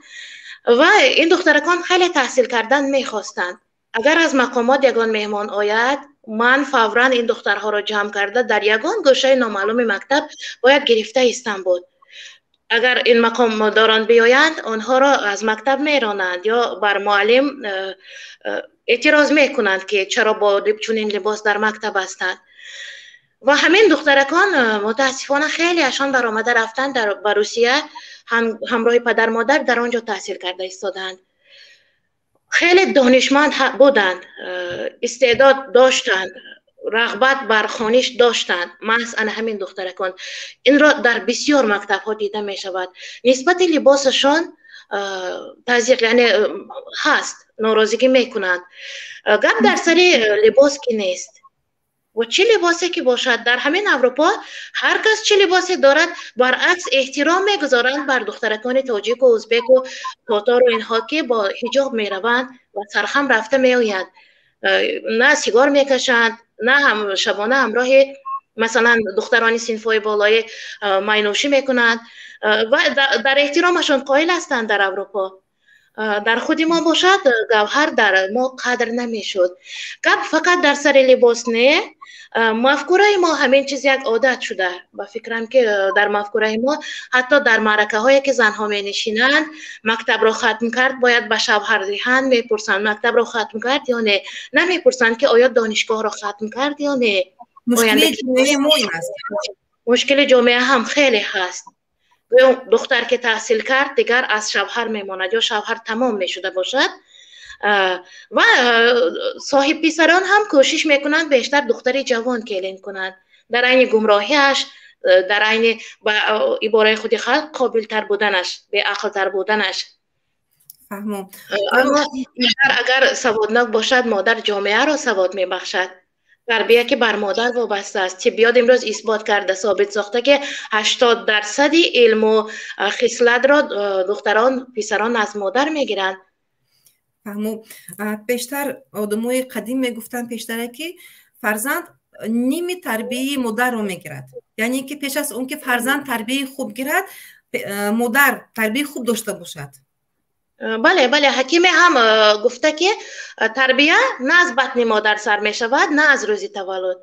Ва ин духтаракон хеле таҳсил кардан мехостанд. Агар аз мақомот ягон меҳмон ояд, ман фавран ин духтарҳоро ҷамъ карда, дар ягон гӯшаи номаълуми мактаб бояд гирифта истам буд. Агар ин мақомдорон биёянд, онҳоро аз мактаб меронанд ё бар муаллим эътироз мекунанд, ки чаро бо чунин либос дар мактаб ҳастанд. Ва ҳамин духтаракон, мутаассифона, хелеашон баромада рафтанд ба Русия, ҳамроҳи падар модар дар он ҷо таҳсил карда истодаанд. Хеле донишманд буданд, истеъдод доштанд, рағбат бар хониш доштанд, маҳз ана ҳамин духтаракон. Инро дар бисёр мактабҳо дида мешавад. Нисбати либосашон тазйиқ, яъне, ҳаст, норозигӣ мекунанд. Гап дар сари либос ки нест, ва чӣ либосе ки бошад, дар ҳамин Аврупо ҳар кас чӣ либосе дорад, баръакс, эҳтиром мегузоранд бар духтаракони тоҷику узбеку тотору инҳо, ки бо ҳиҷоб мераванд ва сархам рафта меоянд, на сигор мекашанд, на ҳам шабона ҳамроҳи, масалан, духтарони синфҳои болоӣ майнӯшӣ мекунанд ва дар эҳтиромашон қоил ҳастанд дар Аврупо. Дар худи мо бошад, гавҳар дар мо қадр намешуд. Гап фақат дар сари либос не, мафкураи мо ҳамин чиз як одат шуда. Ба фикрам, ки дар мафкураи мо, ҳатто дар маъракаҳое ки занҳо менишинанд, мактабро хатм кард, бояд ба шавҳар диҳанд, мепурсанд, мактабро хатм кард ё не, намепурсанд, ки оё донишгоҳро хатм кард ё не. Мушкили ҷомеа ҳам хеле ҳаст. Гӯё духтар ки таҳсил кард, дигар аз шавҳар мемонад ё шавҳар тамом мешуда бошад. Ва соҳибписарон ҳам кӯшиш мекунанд бештар духтари ҷавон келин кунанд, дар айни гумроҳиаш, дар айни, ба ибораи худи халқ, қобилтар буданаш, беақлтар буданаш. Аммо модар агар саводнок бошад, модар ҷомеаро савод мебахшад. Тарбия ки бар модар вобаста аст. Тиббиёт имрӯз исбот карда, собит сохта, ки 80 дарсади илму хислатро духтарон, писарон аз модар мегиранд. Фаҳмо. Пештар одамои қадим мегуфтанд пештара, ки фарзанд ними тарбияи модарро мегирад, яъне ки пеш аз он ки фарзанд тарбияи хуб гирад, модар тарбияи хуб дошта бошад. Бале, бале, ҳакиме ҳам гуфта, ки тарбия на аз батни модар сар мешавад, на аз рӯзи таваллуд.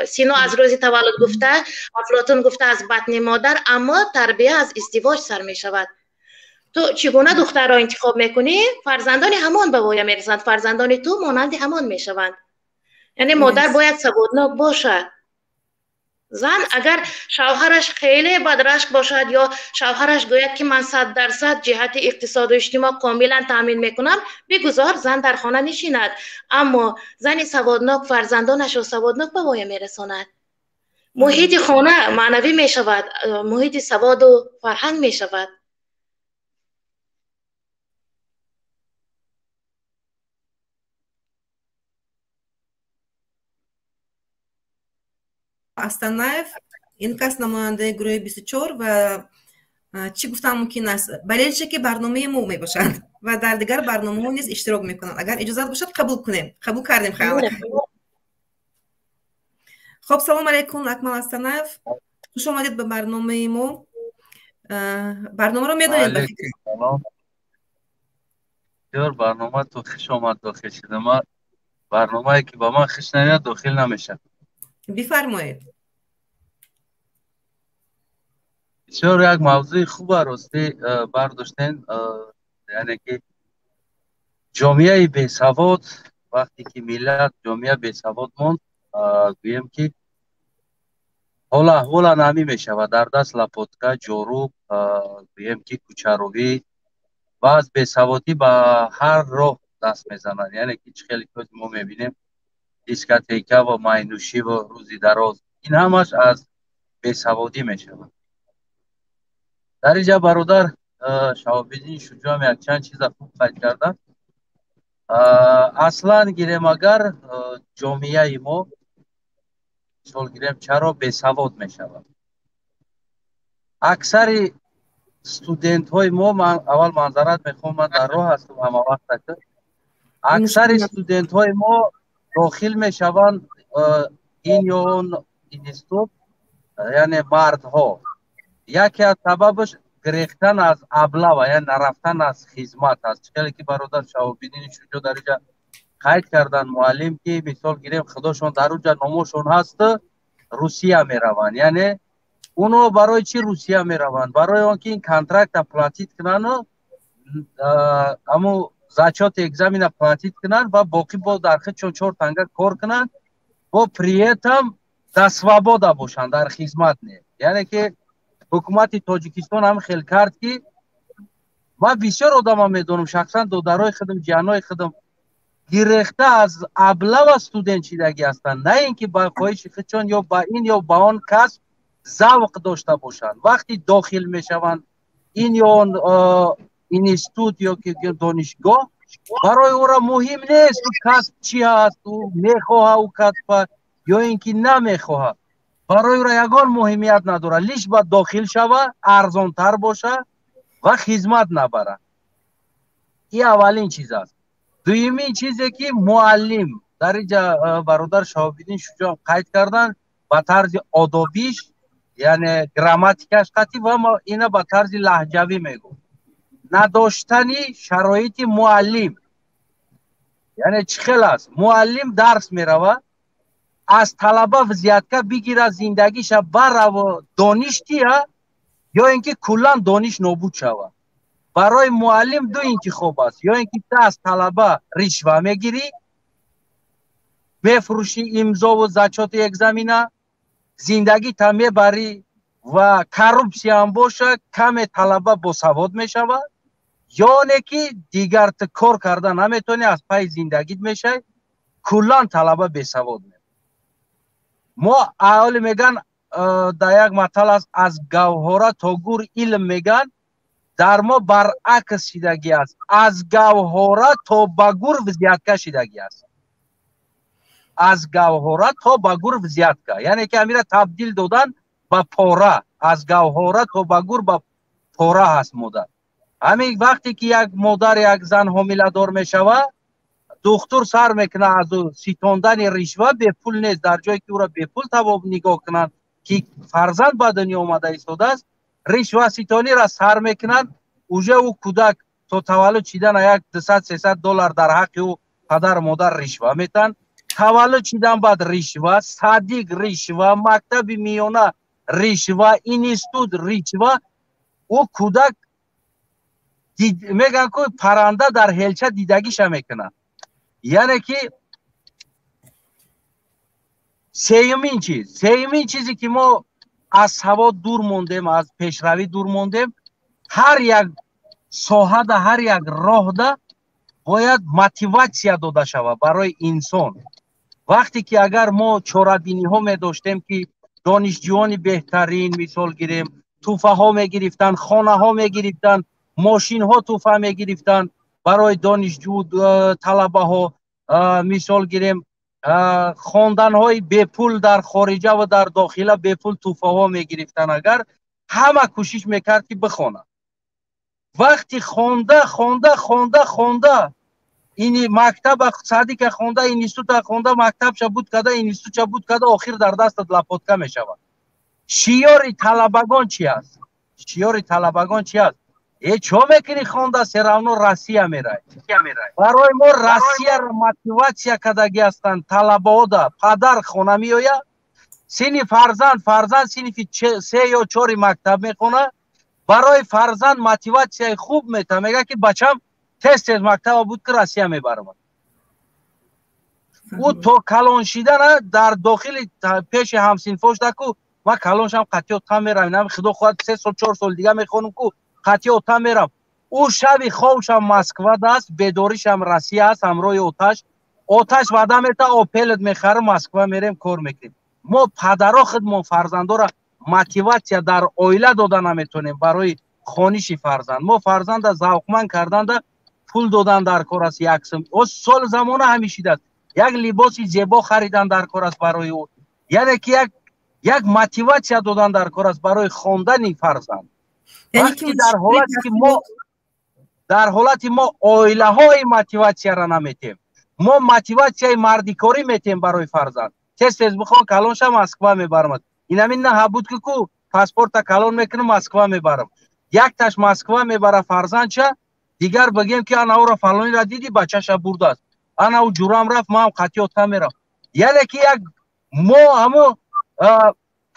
Сино аз рӯзи таваллуд гуфта, Афлотун гуфта аз батни модар, аммо тарбия аз издивоҷ сар мешавад. Ту чӣ гуна духтарро интихоб мекунӣ, фарзандони ҳамон ба воя мерасанд, фарзандони ту монанди ҳамон мешаванд. Яъне модар бояд саводнок бошад. Зан агар шавҳараш хеле бадрашк бошад ё шавҳараш гӯяд, ки ман 100% ҷиҳати иқтисоду иҷтимоъ комилан таъмин мекунам, бигузор зан дар хона нишинад, аммо зани саводнок фарзандонашро саводнок ба воя мерасонад. Муҳити хона маънавӣ мешавад, муҳити саводу фарҳанг мешавад. Астанаев, ин кас намояндаи гурӯҳи 24 ва чӣ гуфтан мумкин аст, болельщики барномаи мо мебошанд ва дар дигар барномаҳо низ иштирок мекунанд. Агар иҷозат бошад, қабул кунем. Қабул кардем. Хоб, салом алайкум, Акмал Астанаев, хуш омадед ба барномаи мо. Барномаро медонед? Бисёр барнома ту хуш омад дохил шудам. Барномае ки ба ман хуш намеяд, дохил намешавам. Бифармоед. Бисёр як мавзӯи хуба ростӣ бардоштен, яъне ки ҷомеаи бесавод. Вақте ки миллат, ҷомеа бесавод монд, гӯем ки ҳола аҳвола намӣ мешавад, дар даст лопатка, ҷоруб, гӯем ки кӯчаровӣ ва аз бесаводӣ ба ҳар роҳ даст мезананд. Яъне ки чӣ хеле ки мо мебинем, дискотека ва майнӯшӣ ва рӯзи дароз, ин ҳамаш аз бесаводӣ мешавад. Дар инҷа бародар Шаҳобиддин Шуҷоам якчанд чиза хуб қайд кардам. Аслан гирем, агар ҷомеаи мо, мисол гирем, чаро бесавод мешавад? Аксари студентҳои мо, ман аввал манзарат мехоҳам, ман дар роҳ ҳастам ҳама вақт, аксари студентҳои мо дохил мешаванд ин ё он институт, яъне мардҳо. Яке аз сабабаш гирехтан аз облава, яъне нарафтан аз хизмат аст. Чӣ хеле ки бародар Шаҳобиддини Шуҷоъ дар инҷа қайд карданд, муаллим, ки мисол гирем, худошон дар уҷа номошон ҳаст, Русия мераванд. Яъне уно барои чӣ Русия мераванд? Барои он ки ин контракта платить кунану аму зачёти экзамена платить кунанд ва боқӣ бо дар худшон чор танга кор кунанд, бо при этом дар свобода бошанд, дар хизмат не. Яъне ки ҳукумати Тоҷикистон ҳам хел кард, ки ман бисёр одамам медонам, шахсан додарои худам, ҷиҳанои худам гирехта аз облава студент шидагӣ ҳастанд, на ин ки ба хоҳиши худшон ё ба ин ё ба он касб завқ дошта бошанд. Вақти дохил мешаванд ин ё он институт ё ки донишгоҳ, барои ӯро муҳим нест ӯ касб чӣ ҳаст, ӯ мехоҳа ӯ касба ё ин ки намехоҳа, барои ӯро ягон муҳимият надорад, лиш ба дохил шава, арзонтар боша ва хизмат набара. Ин аввалин чиз аст. Дуюмин чизе ки муаллим дар инҷа бародар Шаҳобиддин Шуҷоъ қайд карданд ба тарзи одобиш, яъне грамматикаш қатъӣ, ва ина ба тарзи лаҳҷавӣ мегӯ, надоштани шароити муаллим. Яъне чӣ хел аст? Муаллим дарс мерава, аз талаба взятка бигира, зиндагиша бараво, дониш тия ё ин ки куллан дониш нобуд шава. Барои муаллим ду интихоб аст: ё ин ки ту аз талаба ришва мегирӣ, мефурӯшӣ имзову зачёти экзамена, зиндагита мебарӣ ва коррупсияам боша, каме талаба босавод мешавад, ё оне ки дигар ту кор карда наметавонӣ, аз пайи зиндагит мешавӣ, куллан талаба бесавод мешавад. Мо аҳолӣ меган, дар як матал аст, аз гавҳора то гур илм меган, дар мо баръакс шидагӣ аст, аз гавҳора то ба гур взятка шидагӣ аст, аз гавҳора то ба гур взятка, яъне ки амира табдил додан ба пора, аз гавҳора то ба гур ба пора ҳаст модар. Ҳамин вақте ки як модар, як зан ҳомиладор мешавад, духтур сар мекунад аз ӯ ситондани ришва, бепул нест. Дар ҷое ки ӯро бепул тавоб нигоҳ кунанд, ки фарзанд ба дунё омада истодааст, ришваситониро сар мекунанд. Уже ӯ кӯдак то таваллуд шидана як 200-300 доллар дар ҳаққи ӯ падару модар ришва метаҳанд. Таваллуд шидан баъд ришва, садик ришва, мактаби миёна ришва, институт ришва. Ӯ кӯдак мегӯянд, ку парранда дар ҳелча дидагиша мекунад. Яъне ки сеюмин чиз, сеюмин чизе ки мо аз савод дур мондем, аз пешравӣ дур мондем, ҳар як соҳада, ҳар як роҳда бояд мотиватсия дода шавад барои инсон. Вақте ки агар мо чорабиниҳо медоштем, ки донишҷӯёни беҳтарин, мисол гирем, тӯҳфаҳо мегирифтанд, хонаҳо мегирифтанд, мошинҳо тӯҳфа мегирифтанд барои донишҷӯ талабаҳо, мисол гирем, хонданҳои бепул дар хориҷа ва дар дохила бепул тӯҳфаҳо мегирифтанд, агар ҳама кӯшиш мекард, ки бихонад. Вақти хонда, хонда, хонда, хонда, ини мактаба, садика хонда, института хонда, мактабша буд када, институтша буд када, охир дар дастат лопатка мешавад. Шиёри талабагон чи аст? Шиёри талабагон чи аст? Э, чо мекунӣ хонда, всё равно Россия мерай. Барои мо Россияро мотиватсия кардагӣ ҳастанд талабаода. Падар хона меояд, синни фарзанд, фарзанд синфи се ё чори мактаб мехонад, барои фарзанд мотиватсияи хуб метавад, мегӯяд, ки бачам, тез тез мактаба буд, ки Россия мебарам. Ӯ то калон шидана дар дохили пеши ҳамсинфош даку: ман калон шам, қатъи отам мерам, инам худо хоҳад, 3 сол, 4 сол дига мехонам ку, қатъи отам мерам. Ӯ шаби хобшам Москвада аст, бедоришам Россия аст, ҳамроҳи оташ. Оташ ваъда мета: Опелет мехарам, Москва мерем, кор мекунем. Мо падаро худмон фарзандора мотиватсия дар оила дода наметонем барои хониши фарзанд. Мо фарзанда завқманд карданда пул додан дар кор аст, як сум сол замона ҳамишидааст, як либоси зебо харидан дар кор аст барои ӯ. Яъне ки як мотиватсия додан дар кор аст барои хондани фарзанд. Вақте дар ҳолате ки мо, дар ҳолати мо оилаҳои мотиватсияро наметем, мо мотиватсияи мардикорӣ метем барои фарзанд: тез тез бихон, калон ша, Москва мебарамад. Инамин наҳа буд, ки ку паспорта калон мекунам, Москва мебарам. Якташ Москва мебара фарзандша, дигар бигем, ки ана ӯро фалонира диди, бачаша бурдааст, ана ӯ ҷурам рафт, маам қатъи отам мерам. Яъне ки як мо ҳамо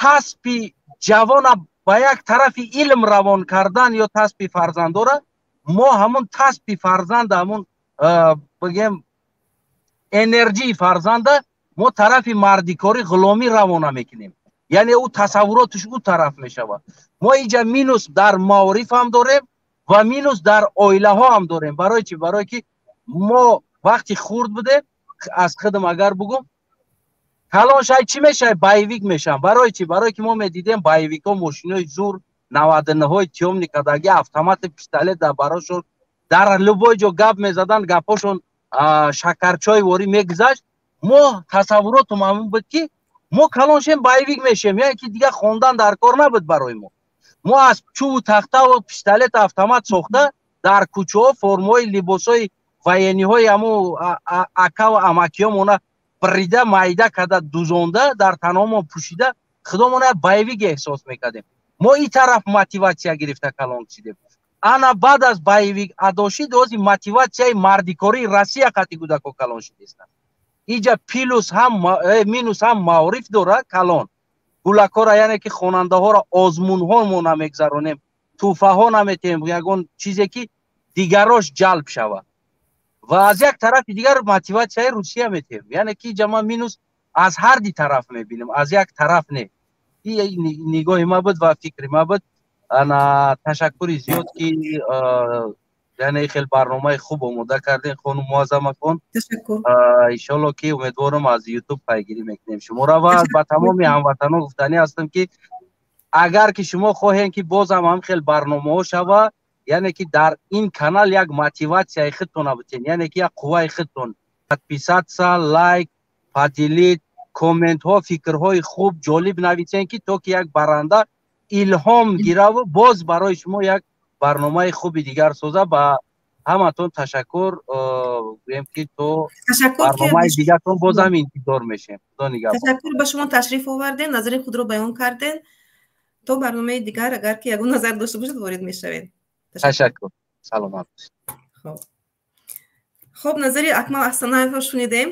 таспи ҷавона ба як тарафи илм равон кардан ё таспи фарзандора, мо ҳамун таспи фарзанда, ҳамун бигем энерҷии фарзанда мо тарафи мардикорӣ, ғуломӣ равона мекунем. Яъне ӯ тасаввуроташ ӯ тараф мешавад. Мо инҷа минус дар маориф ҳам дорем ва минус дар оилаҳо ҳам дорем. Барои чӣ? Барое ки мо вақти хурд будем, аз худам агар бугум, калон шай чӣ мешавад? Боевик мешавам. Барои чӣ? Барое ки мо медидем боевикҳо мошинои зур, 99-ҳои тёмный кадаги, автомати, пистолет дар барошон, дар любой ҷо гап мезаданд, гапҳошон шакарчой ворӣ мегузашт. Мо тасаввуротум ҳамон буд, ки мо калон шем, боевик мешем. Яъне ки дигар хондан дар кор набуд барои мо. Мо аз чӯбу тахтаву пистолет, автомат сохта, дар кӯчаҳо формаҳои либосҳои военный ҳои ҳамун акаву амакиёмона брида, майда карда, дузонда, дар танҳомон пӯшида, худомона боевик эҳсос мекардем. Мо ин тараф мотиватсия гирифта калон шидем. Ана баъд аз боевик адошид, ози мотиватсияи мардикории Россия қати кӯдако калон шидестанд. Иҷа плюс ҳам, минус ҳам маориф дора калон гулакора, яъне ки хонандаҳоро озмунҳо мо намегзаронем, тӯҳфаҳо наметиҳем, ягон чизе ки дигарош ҷалб шавад. Ва аз як тарафи дигар мотиватсияи Русия метиҳем. Яъне ки иҷа ман минус аз ҳар ди тараф мебинем, аз як тараф не. Нигоҳи ма буд ва фикри ма буд. Ана ташаккури зиёд, ки яъне хел барномаи хуб омода кардем, хонум Муаззамахон. Иншолло, ки умедворам, аз Ютуб пайгирӣ мекунем шуморо. Ва ба тамоми ҳамватанон гуфтанӣ ҳастам, ки агар ки шумо хоҳем, ки бозам ҳам хел барномаҳо шава, яъне ки дар ин канал як мотиватсияи худтона бутен, яъне ки як қувваи худтон, подписаться, лайк, поделить, комментҳо, фикрҳои хуб, ҷолиб нависен, ки то ки як баранда илҳом гираву боз барои шумо як Барномаи хуби дигар соза. Ба ҳаматон ташаккур гӯем, ки то барномаи дигартон бозам интизор мешем. Худо нигаҳбон. Ташаккур, ба шумо ташриф овардем, назари худро баён кардем. То барномаи дигар, агар ки ягон назар дошта бошед, ворид мешавед. Ташаккур, саломат. Хоб, назари Акмал Аҳсанаевро шунидем.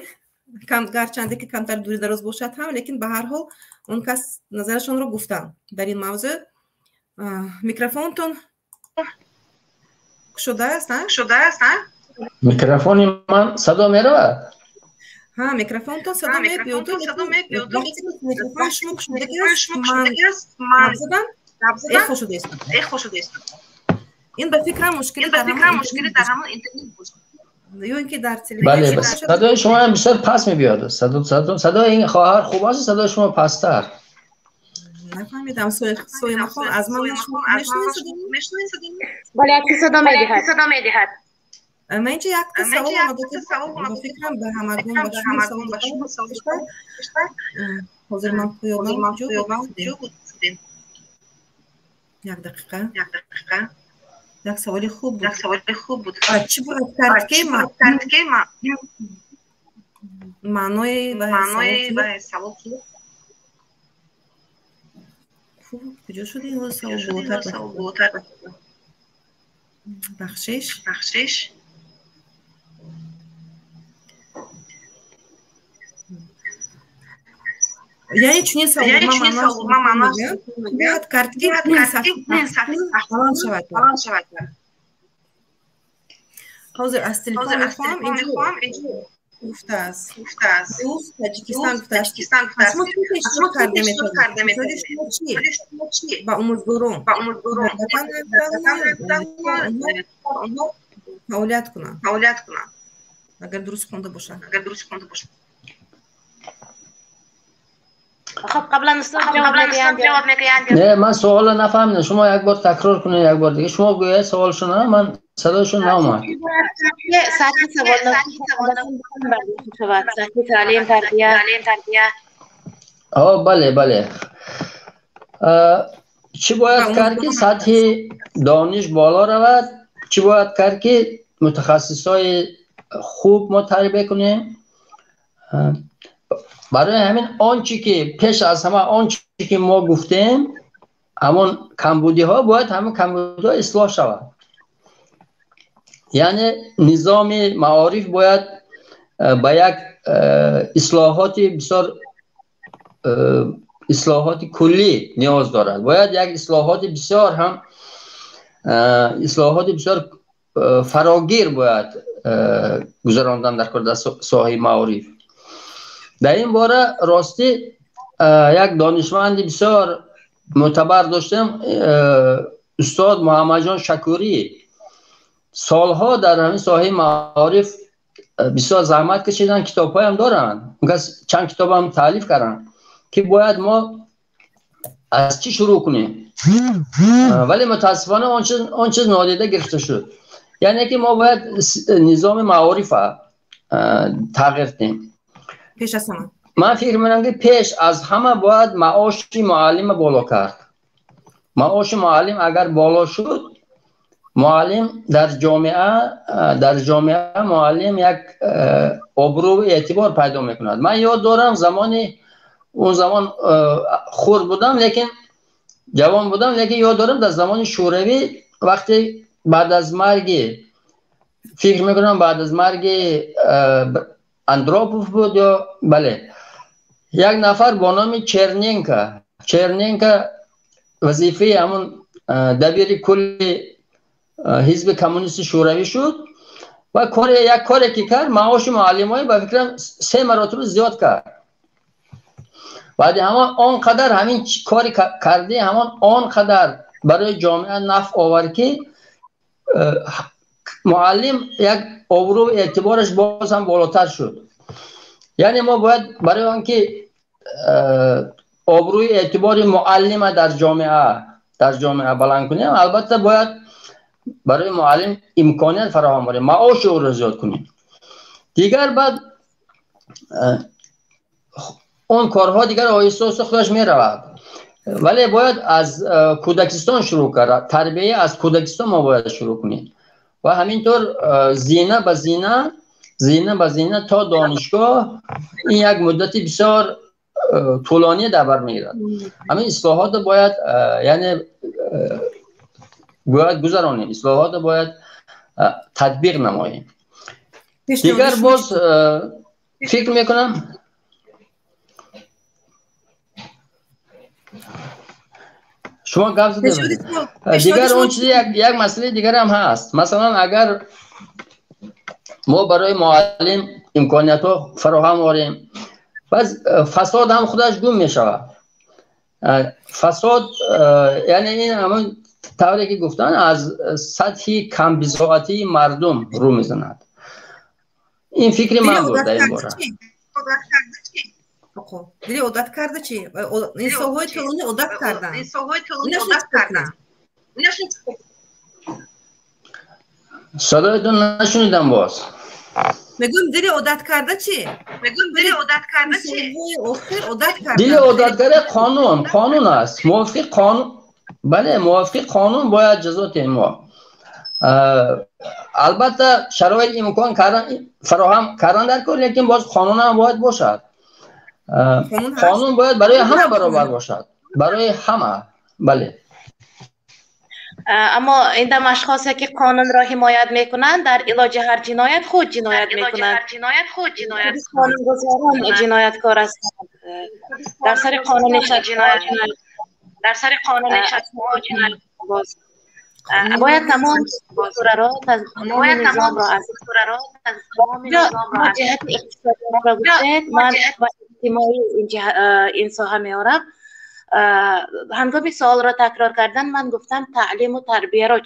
Гарчанде ки камтар дури дароз бошад ҳам, лекин ба ҳар ҳол он кас назарашонро гуфтанд дар ин мавзӯъ. Микрофонтон кушодааст? Шудааст. Микрофони ман садо меравад? Ҳа, микрофонтон садо мебиёд. Микрофони шумо кушодагиаст, ман задам, эхо шудааст. Ин ба фикрам мушкили дар ҳамон интернет бошад. Ё ин ки дар телевизор. Бале, садои шумо ҳам бисёр паст мебиёд. Садои ин хоҳар хуб аст, садои шумо пасттар. Нафаҳмидам, Соимахон, аз ман мешунавед? Бале, акси садо медиҳад. Ман инҷа якта савол омада, ба фикрам ба ҳамагон, ба шумо савол. Ҳозир ман куёбам. Як дақиқа, як саволи хуб буд. Чӣ бояд кард, ки маънои савол куҷо шуд ин савол болотар? Бахшиш, бахшиш. Яъне чунин савол бояд кард, ки баланд шавад. Ҳозир аз телефон мехоҳам. Инҷо гуфтааст, Таҷикистон гуфтааст. Шумо чӣ пешниҳод карда метавонед ба омӯзгорон фаъолият кунанд, агар дуруст хонда бошанд? Хоб, қаблан устод ҷавоб мегӯянд. Не, ман суолро нафаҳмидам. Шумо як бор такрор кунед, як бор дига. Шумо гӯяд саволшона, ман садояшон наомад. Сатҳи саволшавад, сатҳи таълим тарбия. Бале, бале. Чӣ бояд кард, ки сатҳи дониш боло равад? Чӣ бояд кард, ки мутахассисҳои хуб мо тарбия кунем? Барои ҳамин он чи ки пеш аз ҳама, он чи ки мо гуфтем, ҳамон камбудиҳо, бояд ҳамон камбудиҳо ислоҳ шавад. Яъне низоми маориф бояд ба як ислоҳоти бисёр, ислоҳоти куллӣ ниёз дорад. Бояд як ислоҳоти бисёр ҳам, ислоҳоти бисёр фарогир бояд гузарондан дар кор дар соҳаи маориф. Дар ин бора ростӣ як донишманди бисёр мӯътабар доштем, устод Муҳаммадҷон Шакурӣ. Солҳо дар ҳамин соҳаи маориф бисёр заҳмат кашиданд, китобҳоям доранд, чанд китобам таълиф карданд, ки бояд мо аз чӣ шурӯъ кунем. Вале мутаассифона он чиз нодида гирифта шуд. Яъне ки мо бояд низоми маорифа тағйир диҳем. Пеш аз ҳама ман фикр мекунам, ки пеш аз ҳама бояд маоши муаллима боло кард. Маоши муаллим агар боло шуд, муаллим дар ҷомеа муаллим як обрӯ, эътибор пайдо мекунад. Ман ёд дорам, замони он замон хурд будам, лекин ҷавон будам, лекин ёд дорам, дар замони Шӯравӣ, вақте баъд аз марги, фикр мекунам, баъд аз марги Андропов буд ё, бале, як нафар бо номи Черненко, Черненко вазифаи ҳамон дабири кулли ҳизби коммунисти Шӯравӣ шуд ва як коре ки кард, маоши муаллимҳои, ба фикрам, се маротиба зиёд кард. Баъди ҳамон он қадар ҳамин кори карди, ҳамон он қадар барои ҷомеа нафъ овард, ки муаллим як обрӯ, эътибораш боз ҳам болотар шуд. Яъне мо бояд барои он ки обрӯи эътибори муаллима дар ҷомеа баланд кунем, албатта бояд барои муаллим имконият фароҳам орем, маоши ӯро зиёд кунем. Дигар баъд он корҳо дигар оҳиста оҳиста худаш меравад. Вале бояд аз кӯдакистон шурӯъ кард. Тарбия аз кӯдакистон мо бояд шурӯъ кунем ва ҳаминтавр зина ба зина, зина ба зина то донишгоҳ. Ин як муддати бисёр тӯлонӣ дар бар мегирад. Ҳамин ислоҳотро бояд, яъне бояд гузаронем, ислоҳотро бояд татбиқ намоем. Дигар боз фикр мекунам шумо гап задед. Дигар он чизе, як масъалаи дигар ҳам ҳаст. Масалан, агар мо барои муаллим имкониятҳо фароҳам орем, баъз фасод ҳам худаш гум мешавад. Фасод, яъне ин ҳамон тавре ки гуфтан, аз сатҳи камбизоатии мардум рӯ мезанад. Ин фикри ман буд дар ин бора. Дили одат карда чӣ? Инсонҳои тӯлонӣ одат карданд. Садоятон нашунидам боз. Мегӯям, дили одат карда чӣ? Инсонҳои охир одат карданд. Дили одат карда қонун аст. Мувофиқи қонун, бале, мувофиқи қонун бояд ҷазо диҳем мо. Албатта шароит имкон фароҳам кардан дар кор, лекин боз қонун ҳам бояд бошад. Қонун бояд барои ҳама баробар бошад, барои ҳама, бале. Аммо ин дам ашхосе ки қонунро ҳимоят мекунанд, дар илоҷи ҳар ҷиноят худ ҷиноят мекунанд. Қонунгузорон ҷинояткор ҳастанд. Дар сари қонун боз бояд тамом структураро, тамоми низомро аз ҷиҳати иқтисодиро гуфтед, ман ва иҷтимоӣ ин соҳа меорам. Ҳангоми суолро такрор кардан ман гуфтам таълиму тарбияро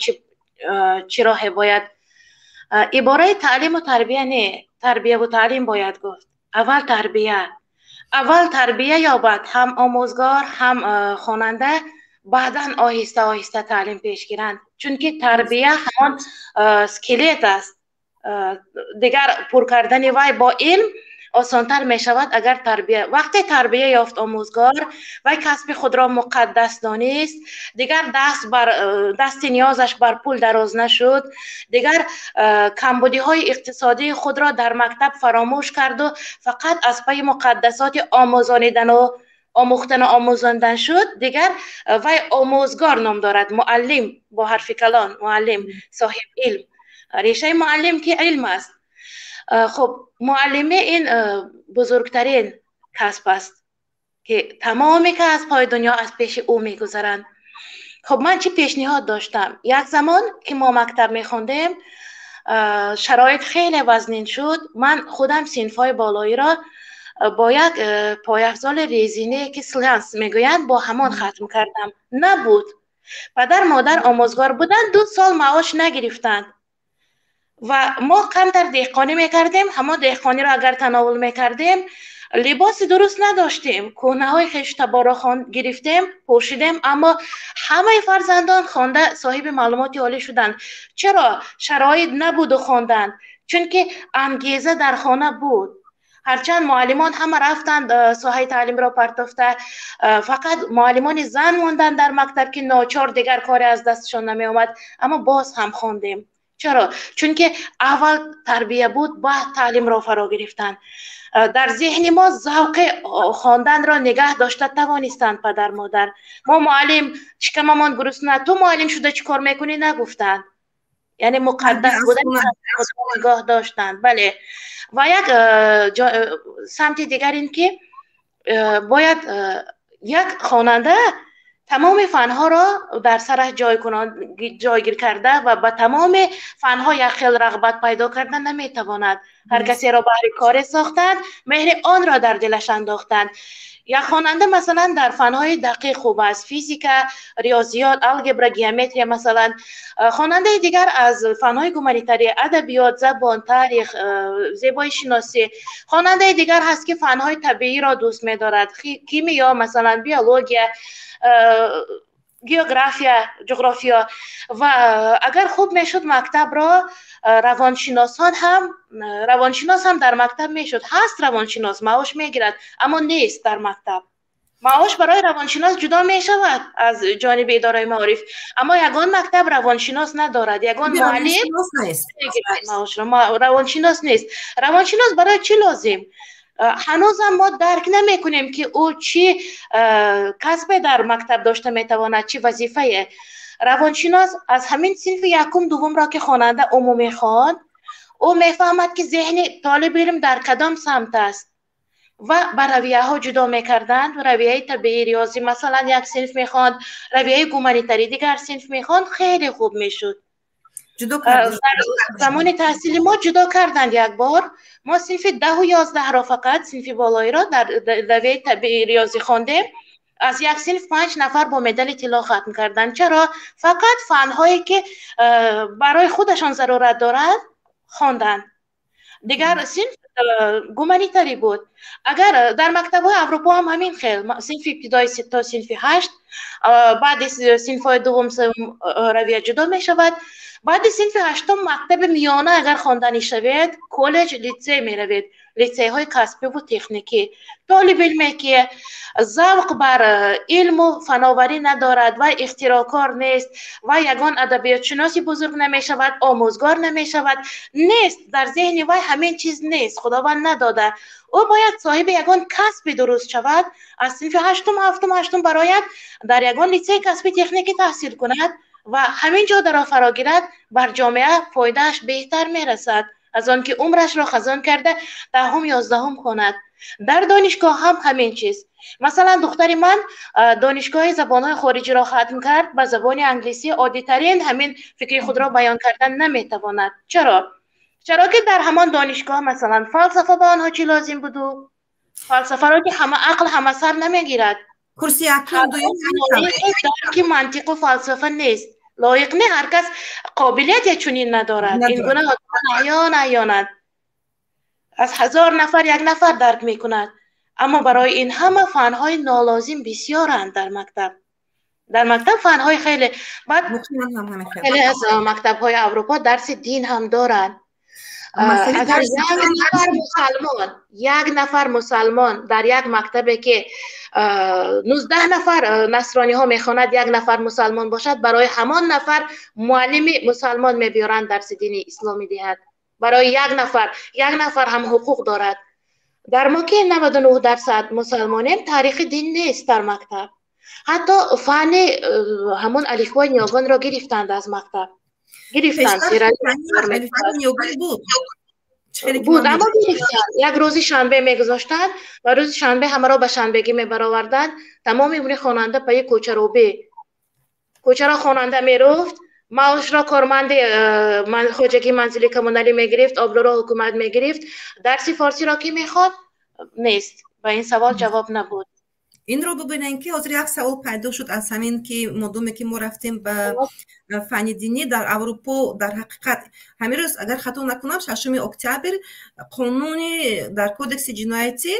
чӣ роҳе бояд. Ибораи таълиму тарбия не, тарбияву таълим бояд гуфт. Аввал тарбия, аввал тарбия ёбад ҳам омӯзгор, ҳам хонанда, баъдан оҳиста оҳиста таълим пеш гиранд. Чунки тарбия ҳамон скелет аст. Дигар пур кардани вай бо илм осонтар мешавад агар тарбия. Вақте тарбия ёфт омӯзгор, вай касби худро муқаддас донист, дигар дасти ниёзаш бар пул дароз нашуд, дигар камбудиҳои иқтисодии худро дар мактаб фаромӯш карду фақат аз пайи муқаддасоти омӯзонидану омӯхтану омӯзондан шуд, дигар вай омӯзгор ном дорад, муаллим бо ҳарфи калон, муаллим, соҳиб илм. Решаи муаллим ки илм аст. Хуб, муаллимӣ ин бузургтарин касб аст ки тамоми касбҳои дунё аз пеши ӯ мегузаранд. Хуб, ман чӣ пешниҳод доштам? Як замон ки мо мактаб мехондем, шароит хеле вазнин шуд. Ман худам синфҳои болоиро бо як пойафзоли резиние ки сланс мегӯянд, бо ҳамон хатм кардам. Набуд. Падар модар омӯзгор буданд, 2 сол маош нагирифтанд. Ва мо камтар деҳқонӣ мекардем, ҳамон деҳқониро агар тановул мекардем, либоси дуруст надоштем, кӯҳнаҳои хештаборро гирифтем, пӯшидем, аммо ҳамаи фарзандон хонда соҳиби маълумоти олӣ шуданд. Чаро? Шароит набуду хонданд, чунки ангеза дар хона буд. Ҳарчанд муаллимон ҳама рафтанд соҳаи таълимро партофта, фақат муаллимони зан монданд дар мактаб ки ночор дигар коре аз дастшон намеомад, аммо боз ҳам хондем. Чаро? Чунки аввал тарбия буд, баъд таълимро фаро гирифтанд. Дар зеҳни мо завқи хонданро нигаҳ дошта тавонистанд падар модар. Мо муаллим шикамамон гурусна, ту муаллим шуда чӣ кор мекунӣ нагуфтанд. Яъне муқаддас будан нигоҳ доштанд. Бале. Ва як самти дигар ин ки бояд як хонанда тамоми фанҳоро дар сараш ҷойгир карда ва ба тамоми фанҳо як хел рағбат пайдо карда наметавонад. Ҳар касеро баҳри коре сохтанд, меҳри онро дар дилаш андохтанд. Як хонанда масалан дар фанҳои дақиқ хуб аст, физика, риёзиёт, алгебра, геометрия масалан. Хонандаи дигар аз фанҳои гуманитарӣ, адабиёт, забон, таърих, зебоишиносӣ. Хонандаи дигар ҳаст ки фанҳои табииро дӯст медорад, кимиё масалан, биология, география, ҷуғрофиё. Ва агар хуб мешуд мактабро равоншиносон ҳам, равоншинос ҳам дар мактаб мешуд. Ҳаст равоншинос, маош мегирад, аммо нест дар мактаб. Маош барои равоншинос ҷудо мешавад аз ҷониби идораи маориф, аммо ягон мактаб равоншинос надорад, ягон муаллим маошро равоншинос нест. Равоншинос барои чӣ лозим? Ҳанӯзам мо дарк намекунем, ки ӯ чӣ касбе дар мактаб дошта метавонад, чӣ вазифае. Равоншинос аз ҳамин синфи якум дуввумро ки хонанда умумӣ хонд, ӯ мефаҳмад, ки зеҳни толиби илм дар кадом самт аст ва ба равияҳо ҷудо мекарданд. Равияи табиӣ, риёзӣ, масалан, як синф мехонд, равияи гуманитарӣ дигар синф мехонд, хеле хуб мешуд. Дар замони таҳсили мо ҷудо карданд як бор. Мо синфи 10-у 11-ро, фақат синфи болоиро дар равияи табиӣ, риёзӣ хондем. Аз як синф панҷ нафар бо медали тилло хатм карданд. Чаро? Фақат фанҳое ки барои худашон зарурат дорад, хонданд. Дигар синф гуманитарӣ буд. Агар дар мактабҳои Аврупо ҳам ҳамин хел, синфи ибтидоӣ то синфи ҳашт, баъди синфҳои дуввум, севум равия ҷудо мешавад. Баъди синфи ҳаштум мактаби миёна агар хонданӣ шавед, коллеҷ, литсей меравед, литсейҳои касбиву техникӣ. Толиби илме ки завқ бар илму фановарӣ надорад ва ихтироъкор нест ва ягон адабиётшиноси бузург намешавад, омӯзгор намешавад, нест, дар зеҳни вай ҳамин чиз нест, Худованд надода. Ӯ бояд соҳиби ягон касби дуруст шавад, аз синфи ҳаштум, ҳафтум, ҳаштум барояд, дар ягон литсеи касби техникӣ таҳсил кунад ва ҳамин ҷо даро фаро гирад, бар ҷомеа фоидааш беҳтар мерасад аз он ки умрашро хазон карда 10-ум, 11-ум хонад. Дар донишгоҳ ҳам ҳамин чиз. Масалан, духтари ман донишгоҳи забонҳои хориҷиро хатм кард, ба забони англисӣ оддитарин ҳамин фикри худро баён кардан наметавонад. Чаро? Чаро ки дар ҳамон донишгоҳ, масалан, фалсафа ба онҳо чӣ лозим буду? Фалсафаро ки ҳама ақл, ҳама сар намегирад. Курси якум, дуюм. Дарки мантиқу фалсафа нест, лоиқ не, ҳар кас қобилияте чунин надорад. Ин гуна одамон аён аёнанд, аз 1000 нафар як нафар дарк мекунад. Аммо барои ин ҳама фанҳои нолозим бисёранд дар мактаб. Дар мактаб фанҳои хеле, баъд хеле аз мактабҳои Аврупо дарси дин ҳам доранд. Агар як нафар мусалмон, як нафар мусалмон дар як мактабе ки 19 нафар насрониҳо мехонад, як нафар мусалмон бошад, барои ҳамон нафар муаллими мусалмон мебиёранд, дарси дини исломӣ диҳад. Барои як нафар, як нафар ҳам ҳуқуқ дорад. Дар мо ки 99% мусалмонем, таърихи дин нест дар мактаб. Ҳатто фанни ҳамон алифбои ниёгонро гирифтанд аз мактаб, гирифтанд. Буд, аммо гирифтанд. Як рӯзи шанбе мегузоштанд ва рӯзи шанбе ҳамаро ба шанбегӣ мебароварданд. Тамоми умри хонанда пайи кӯчаробӣ, кӯчаро хонанда меруфт, маошро корманди хоҷагии манзили коммуналӣ мегирифт, обрӯро ҳукумат мегирифт. Дарси форсиро кӣ мехонд? Нест. Ба ин савол ҷавоб набуд. Инро бубинем, ки ҳозир як савол пайдо шуд аз ҳамин, ки модоме ки мо рафтем ба фанни динӣ дар Аврупо, дар ҳақиқат ҳамин рӯз, агар хато накунам, 6 октябр қонуни дар кодекси ҷиноятӣ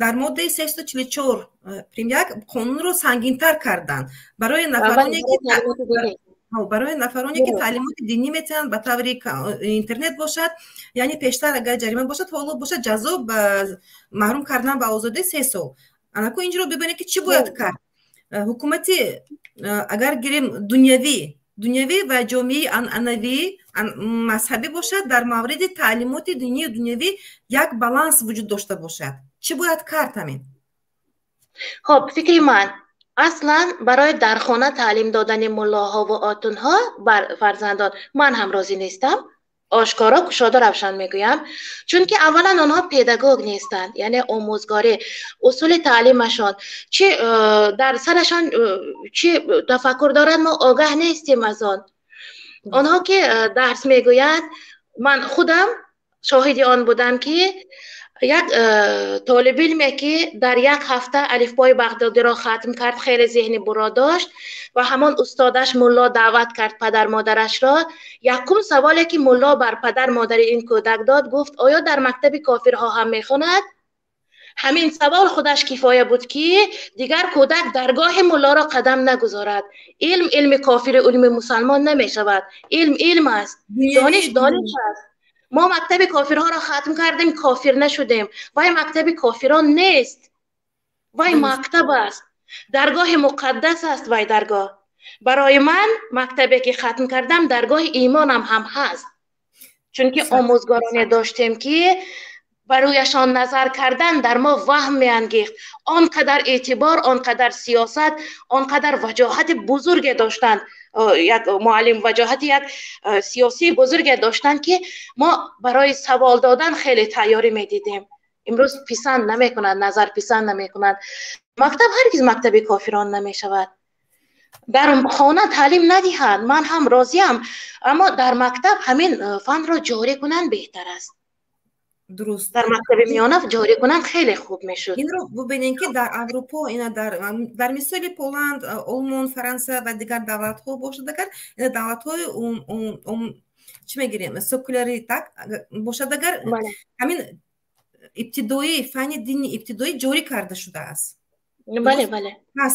дар моддаи 344 прим 1 қонунро сангинтар карданд барои нафароне ки таълимоти динӣ метиҳанд, ба таври интернет бошад. Яъне пештар агар ҷарима бошад, ҳоло бошад ҷазо ба маҳрум кардан ба озодӣ 3 сол. Анаку инҷоро бибинед, ки чӣ бояд кард ҳукумати, агар гирем дунявӣ ва ҷомеаи анъанавӣ, мазҳабӣ бошад, дар мавриди таълимоти динию дунявӣ як баланс вуҷуд дошта бошад. Чӣ бояд кард ҳамин? Хоб, фикри ман, аслан барои дар хона таълим додани муллоҳову отунҳо бар фарзандон ман ҳам розӣ нестам. Ошкоро, кушода, равшан мегӯям, чунки аввалан онҳо педагог нестанд, яъне омӯзгорӣ, усули таълимашон чи, дар сарашон чӣ тафаккур доранд, мо огаҳ нестем аз он. Онҳо ки дарс мегӯянд, ман худам шоҳиди он будам, ки як толибилме ки дар як ҳафта алифбои бағдодиро хатм кард, хеле зеҳни буро дошт ва ҳамон устодаш мулло даъват кард падар модарашро. Якум саволе ки мулло бар падар модари ин кӯдак дод, гуфт: «Оё дар мактаби кофирҳо ҳам мехонад?» Ҳамин савол худаш кифоя буд, ки дигар кӯдак даргоҳи муллоро қадам нагузорад. Илм илми кофиру илми мусалмон намешавад. Илм илм аст, дониш дониш аст. Мо мактаби кофирҳоро хатм кардем, кофир нашудем. Вай мактаби кофирон нест. Вай мактаб аст, даргоҳи муқаддас аст. Вай даргоҳ барои ман, мактабе ки хатм кардам, даргоҳи имонам ҳам ҳаст, чунки омӯзгороне доштем, ки ба рӯяшон назар кардан дар мо ваҳм меангехт. Он қадар эътибор, он қадар сиёсат, он қадар ваҷоҳати бузурге доштанд, як муаллим ваҷоҳати як сиёсии бузурге доштанд, ки мо барои савол додан хеле тайёрӣ медидем. Имрӯз писанд намекунад, назар писанд намекунад. Мактаб ҳаргиз мактаби кофирон намешавад. Дар хона таълим надиҳанд, ман ҳам розиям, аммо дар мактаб ҳамин фанро ҷорӣ кунанд, беҳтар аст. Дуруст. Дар мактаби миёна ҷорӣ кунанд, хеле хуб мешуд. Инро бубинем, ки дар Аврупо ина дар мисоли Поланд, Олмон, Фаронса ва дигар давлатҳо бошад, агар ина давлатҳои чӣ мегирем, секулярӣ так бошад, агар ҳамин ибтидоӣ, фани дини ибтидоӣ ҷорӣ карда шудааст. Бале, бале. Пас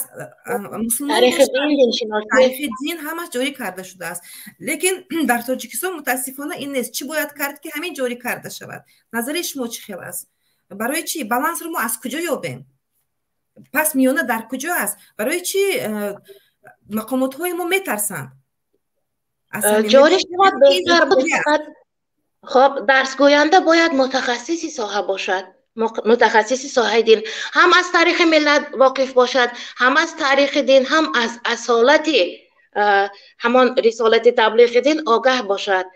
таърихи дин ҳамаш ҷорӣ карда шудааст, лекин дар Тоҷикистон, мутаассифона, ин нест. Чӣ бояд кард, ки ҳамин ҷорӣ карда шавад? Назари шумо чӣ хел аст? Барои чӣ? Балансро мо аз куҷо ёбем? Пас миёна дар куҷо аст? Барои чӣ мақомотҳои мо метарсанд? Ҷорӣ шавад, беҳтар буд. Фақат хоб, дарсгӯянда бояд мутахассиси соҳа бошад, мутахассиси соҳаи дин, ҳам аз таърихи миллат воқиф бошад, ҳам аз таърихи дин, ҳам аз асолати ҳамон рисолати таблиғи дин огаҳ бошад,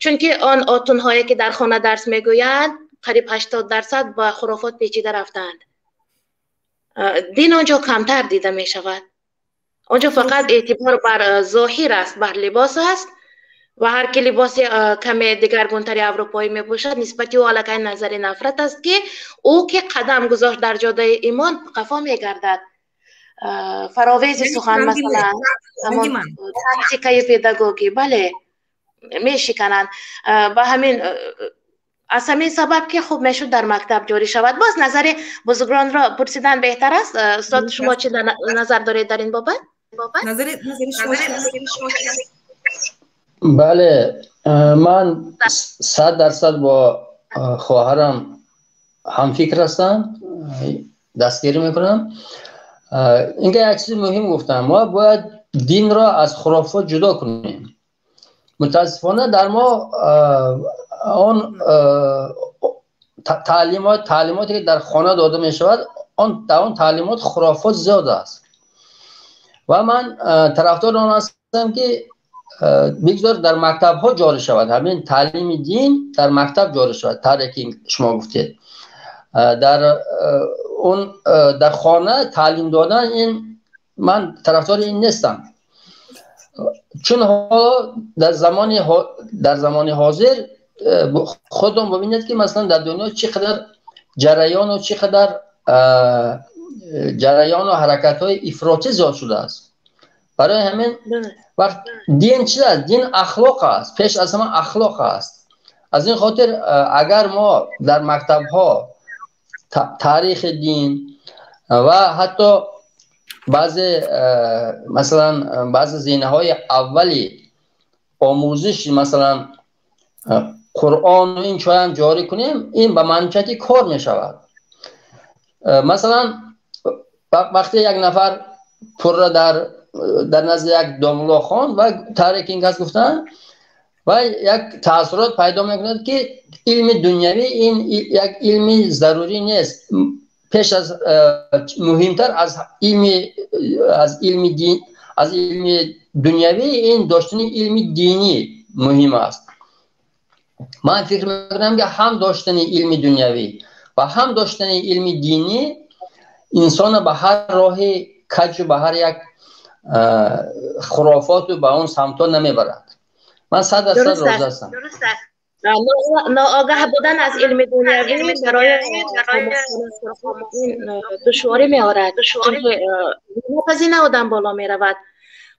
чунки он отунҳое, ки дар хона дарс мегӯянд, қариб 80% ба хурофот печида рафтаанд. Дин он ҷо камтар дида мешавад. Он ҷо фақат эътибор бар зоҳир аст, бар либос аст, ва ҳар ки либоси каме дигаргунтари аврупоӣ мепӯшад, нисбати ӯ аллакай назари нафрат аст, ки ӯ ки қадам гузошт дар ҷодаи имон, қафо мегардад. Фаровези сухан, масалан, ҳамон тактикаи педагогӣ, бале, мешикананд. Ба ҳамин, аз ҳамин сабаб, ки хуб мешуд дар мактаб ҷорӣ шавад. Боз назари бузургонро пурсидан беҳтар аст. Устод, шумо чӣ назар доред дар ин бобат? Назари шумо? Бале, ман 100% бо хоҳарам ҳамфикр ҳастам, дастгирӣ мекунам. Инга як чизи муҳим гуфтам: мо бояд динро аз хурофот ҷудо кунем. Мутаассифона, дар мо он таълимоте, ки дар хона дода мешавад, он дар он таълимот хурофот зиёд аст ва ман тарафдори он ҳастам, ки бигзор дар мактабҳо ҷорӣ шавад, ҳамин таълими дин дар мактаб ҷорӣ шавад, тавре ки шумо гуфтед. Дар он дар хона таълим додан, ин ман тарафдори ин нестам, чун ҳоло дар замони ҳозир худтон бибинед, ки масалан дар дунё чӣ қадар ҷараёну чӣ қадар ҷараёну ҳаракатҳои ифротӣ зиёд шудааст. Барои ҳамин вақт дин чи аст? Дин ахлоқ аст, пеш аз ҳама ахлоқ аст. Аз ин хотир, агар мо дар мактабҳо таърихи дин ва ҳатто баъзе, масалан, баъзе зинаҳои аввали омӯзиш, масалан, Қуръону ин чоям ҷорӣ кунем, ин ба манфиати кор мешавад. Масалан, вақте як нафар пурра дар назди як домулло хонд ва тавре ки ин кас гуфтанд, ва як таассурот пайдо мекунад, ки илми дунявӣ ин як илми зарурӣ нест, пеш аз муҳимтар аз илми дин, аз илми дунявӣ ин доштани илми динӣ муҳим аст. Ман фикр мекунам, ки ҳам доштани илми дунявӣ ва ҳам доштани илми динӣ инсона ба ҳар роҳи каҷу ба ҳар як хурофоту ба он самтҳо намебарад. Ман 100% розӣ ҳастам. Ноогаҳ будан аз илми дунявӣ барои душворӣ меорад, чунки пазина одам боло меравад.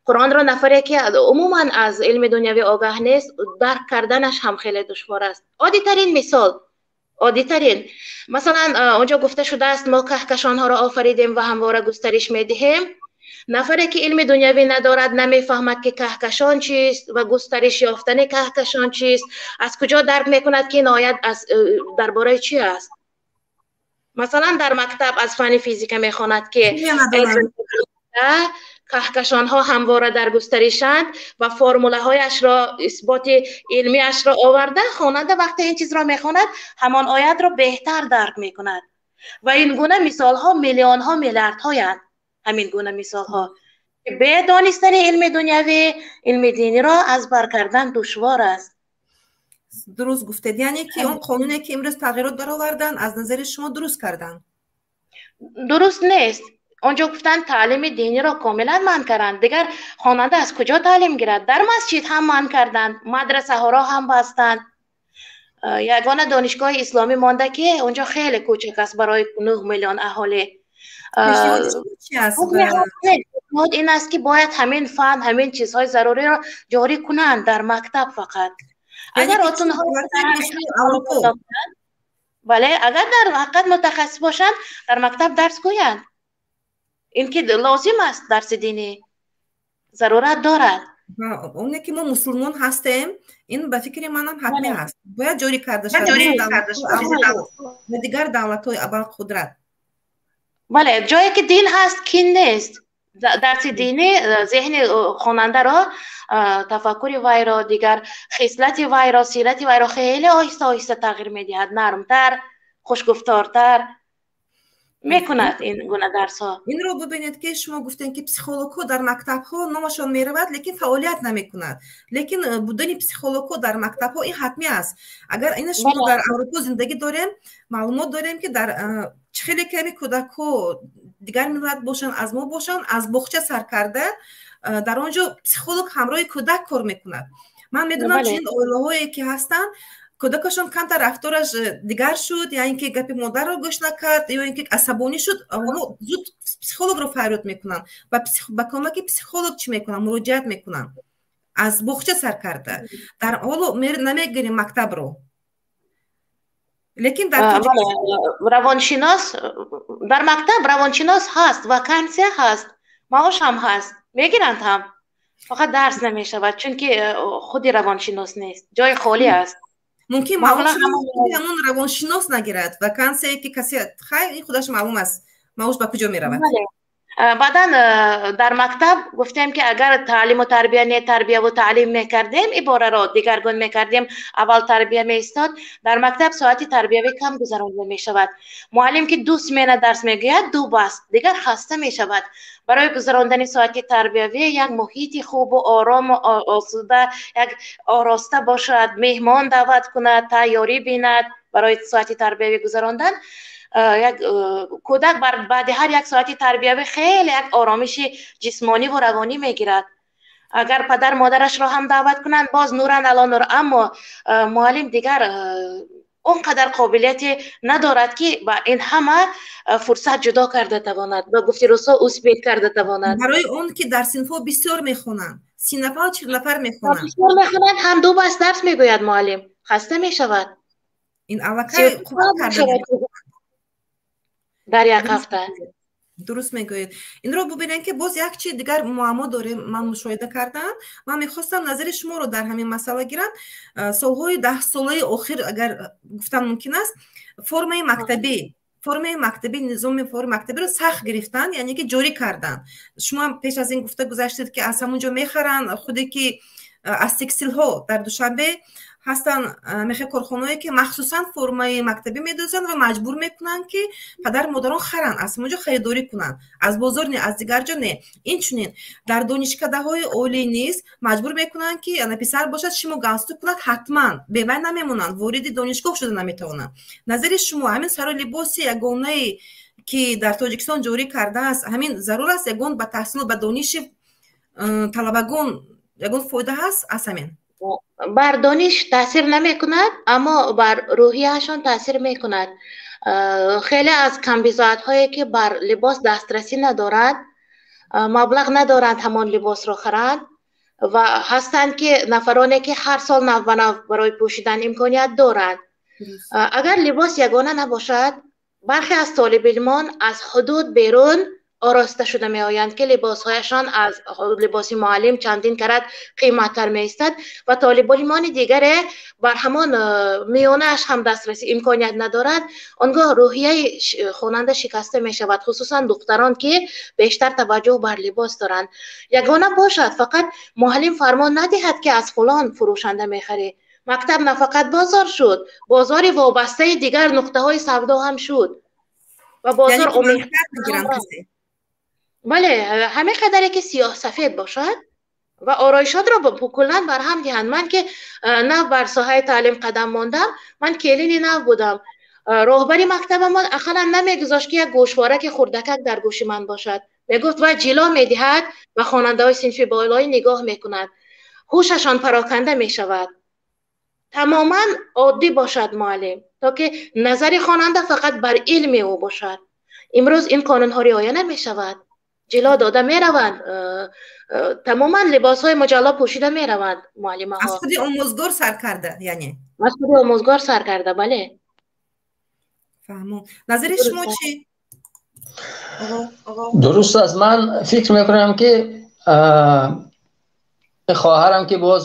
Қуръонро нафаре, ки умуман аз илми дунявӣ огаҳ нест, дарк карданаш ҳам хеле душвор аст. Оддитарин мисол, оддитарин, масалан, онҷо гуфта шудааст: «Мо каҳкашонҳоро офаридем ва ҳамвора густариш медиҳем». Нафаре, ки илми дунявӣ надорад, намефаҳмад, ки каҳкашон чист ва густариш ёфтани каҳкашон чист. Аз куҷо дарк мекунад, ки ин оят аз дар бораи чӣ аст? Масалан, дар мактаб аз фанни физика мехонад, ки каҳкашонҳо ҳамвора дар густаришанд ва формулаҳояшро, исботи илмиашро оварда, хонанда вақте ин чизро мехонад, ҳамон оятро беҳтар дарк мекунад. Ва ин гуна мисолҳо миллионҳо, миллиардҳоянд. Ҳамин гуна мисолҳо. Бе донистани илми дунявӣ, илми диниро аз бар кардан душвор аст. Дуруст гуфтед, яъне ки он қонуне ки имрӯз тағйирот дароварданд, аз назари шумо дуруст карданд? Дуруст нест. Онҷо гуфтанд, таълими диниро комилан манъ карданд. Дигар хонанда аз куҷо таълим гирад? Дар масҷид ҳам манъ карданд, мадрасаҳоро ҳам бастанд. Ягона донишгоҳи исломӣ монда, ки онҷо хеле кӯчак аст барои 9 миллион аҳолӣ. Пешниҳод ин аст, ки бояд ҳамин фан, ҳамин чизҳои заруриро ҷорӣ кунанд дар мактаб фақат. Агар отунҳо, бале, агар дар ҳақиқат мутахассис бошанд, дар мактаб дарс гӯянд. Ин ки лозим аст, дарси динӣ зарурат дорад. Оне ки мо мусулмон ҳастем, ин ба фикри манам ҳатмӣ ҳаст, бояд ҷорӣ карда шавад ва дигар давлатҳои абарқудрат. Бале, ҷое ки дин ҳаст, кин нест. Дарси динӣ зеҳни хонандаро, тафаккури вайро, дигар хислати вайро, сирати вайро хеле оҳиста оҳиста тағйир медиҳад, нармтар, хушгуфтортар мекунад ин гуна дарсҳо. Инро бибинед, ки шумо гуфтем, ки психологҳо дар мактабҳо номашон меравад, лекин фаъолият намекунад. Лекин будани психологҳо дар мактабҳо ин ҳатмӣ аст. Агар ина шумо дар Аврупо зиндагӣ дорем, маълумот дорем, ки дар чӣ хеле ками кӯдакҳо дигар миллат бошанд, аз мо бошанд, аз боғча сар карда дар он ҷо психолог ҳамроҳи кӯдак кор мекунад. Ман медонам, чунин оилаҳое ки ҳастанд, кӯдакашон камтар рафтораш дигар шуд, ё ин ки гапи модарро гӯш накард, ё ин ки асабонӣ шуд, онҳо зуд психологро фарёд мекунанд ва ба кӯмаки психолог чӣ мекунанд, муроҷиат мекунанд аз боғча сар карда. Дар ҳоло намегирем мактабро, лекин дар равоншинос дар мактаб, равоншинос ҳаст, вакансия ҳаст, маош ҳам ҳаст, мегиранд ҳам, фақат дарс намешавад, чунки худи равоншинос нест, ҷои холӣ аст. Мумкин маошро ҳамон равоншинос нагирад, вакансияе ки касе хайр, ин худаш маълум аст, маош ба куҷо меравад. Баъдан дар мактаб гуфтем, ки агар таълиму тарбия не, тарбияву таълим мекардем, ибораро дигаргун мекардем, аввал тарбия меистод. Дар мактаб соати тарбиявӣ кам гузаронида мешавад. Муаллим ки ду смена дарс мегӯяд, ду бас, дигар хаста мешавад. Барои гузарондани соати тарбиявӣ як муҳити хубу орому осуда, як ороста бошад, меҳмон даъват кунад, тайёрӣ бинад барои соати тарбиявӣ гузарондан. Як кӯдак баъди ҳар як соати тарбиявӣ хеле як оромиши ҷисмониву равонӣ мегирад. Агар падар модарашро ҳам даъват кунанд, боз нуран ало нур. Аммо муаллим дигар он қадар қобилияте надорад, ки ба ин ҳама фурсат ҷудо карда тавонад, ба гуфти русо, успеть карда тавонад. Барои он ки дар синфҳо бисёр мехонанд, 30 нафар, 40 нафар мехонанд. Бисёр мехонанд, ҳам ду бас дарс мегӯяд, муаллим хаста мешавад. Ин аллакай дар як ҳафта. Дуруст мегӯед. Инро бубинем, ки боз як чи дигар муаммо дорем, ман мушоҳида кардам, ман мехостам назари шуморо дар ҳамин масъала гирам. Солҳои даҳсолаи охир, агар гуфтан мумкин аст, формаи мактабӣ, низоми формаи мактабиро сахт гирифтанд, яъне ки ҷорӣ карданд. Шумо пеш аз ин гуфта гузаштед, ки аз ҳамон ҷо мехаранд, худе ки аз текстилҳо дар Душанбе ҳастанд мехе корхонаое, ки махсусан формаи мактабӣ медӯзанд ва маҷбур мекунанд, ки падару модарон харанд, аз ҳамон ҷо харидорӣ кунанд, аз бозор не, аз дигар ҷо не. Инчунин дар донишкадаҳои олӣ низ маҷбур мекунанд, ки ана писар бошад, шиму галстук кунад ҳатман, бевай намемонанд, вориди донишгоҳ шуда наметавонанд. Назари шумо, ҳамин сару либоси ягонае, ки дар Тоҷикистон ҷорӣ кардааст, ҳамин зарур аст? Ягон ба таҳсилу ба дониши талабагон ягон фоида ҳаст аз ҳамин? Бар дониш таъсир намекунад, аммо бар рӯҳияшон таъсир мекунад. Хеле аз камбизоатҳое, ки бар либос дастрасӣ надоранд, маблағ надоранд ҳамон либосро харанд, ва ҳастанд ки нафароне, ки ҳар сол нав ба нав барои пӯшидан имконият доранд. Агар либос ягона набошад, бархе аз толибилмон аз ҳудуд берун ороста шуда меоянд, ки либосҳояшон аз либоси муаллим чандин карат қиматтар меистад ва толибилмони дигаре бар ҳамон миёнааш ҳам дастрасӣ имконият надорад. Он гоҳ рӯҳияи хонанда шикаста мешавад, хусусан духтарон, ки бештар таваҷҷӯҳ бар либос доранд. Ягона бошад, фақат муаллим фармон надиҳад, ки аз фулон фурӯшанда мехарӣ. Мактаб на фақат бозор шуд, бозори вобастаи дигар нуқтаҳои савдо ҳам шуд ва бозор бале, ҳамин қадаре ки сиёҳ сафед бошад ва ороишотро куллан барҳам диҳанд. Ман ки нав бар соҳаи таълим қадам мондам, ман келини нав будам. Роҳбари мактабамон ақаллан намегузошт, ки як гӯшвораки хурдакак дар гӯши ман бошад. Мегуфт, вай ҷило медиҳад ва хонандаҳои синфи болоӣ нигоҳ мекунад, ҳушашон пароканда мешавад. Тамоман оддӣ бошад муаллим, то ки назари хонанда фақат бар илми ӯ бошад. Имрӯз ин қонунҳо риоя намешавад. Ҷило дода мераванд, тамоман либосҳои муҷалло пӯшида мераванд муаллимаҳо. Аз худи омӯзгор сар карда, яъне? Аз худи омӯзгор сар карда, бале. Фаҳмо. Назари шумо чӣ? Дуруст аст. Ман фикр мекунам, ки хоҳарам, ки боз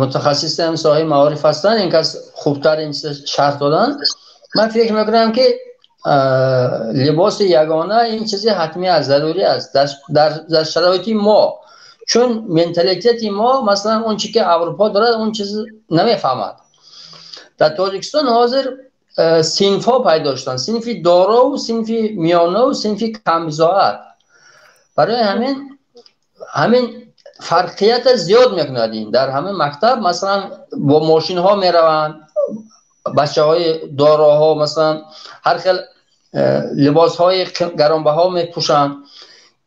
мутахассиси ҳам соҳаи маориф ҳастанд, ин кас хубтар ин чиз шарҳ доданд. Ман фикр мекунам, ки либоси ягона ин чизи ҳатмӣ аст, зарурӣ аст дар шароити мо, чун менталитети мо, масалан, он чи ки Аврупо дорад, он чиз намефаҳмад. Дар Тоҷикистон ҳозир синфҳо пайдо шуданд: синфи дорову синфи миёнаву синфи камбизоат. Барои ҳамин фарқията зиёд мекунад. Ин дар ҳамин мактаб, масалан, бо мошинҳо мераванд бачаҳои дороҳо, масалан, ҳар хел либосҳои гаронбаҳо мепӯшанд.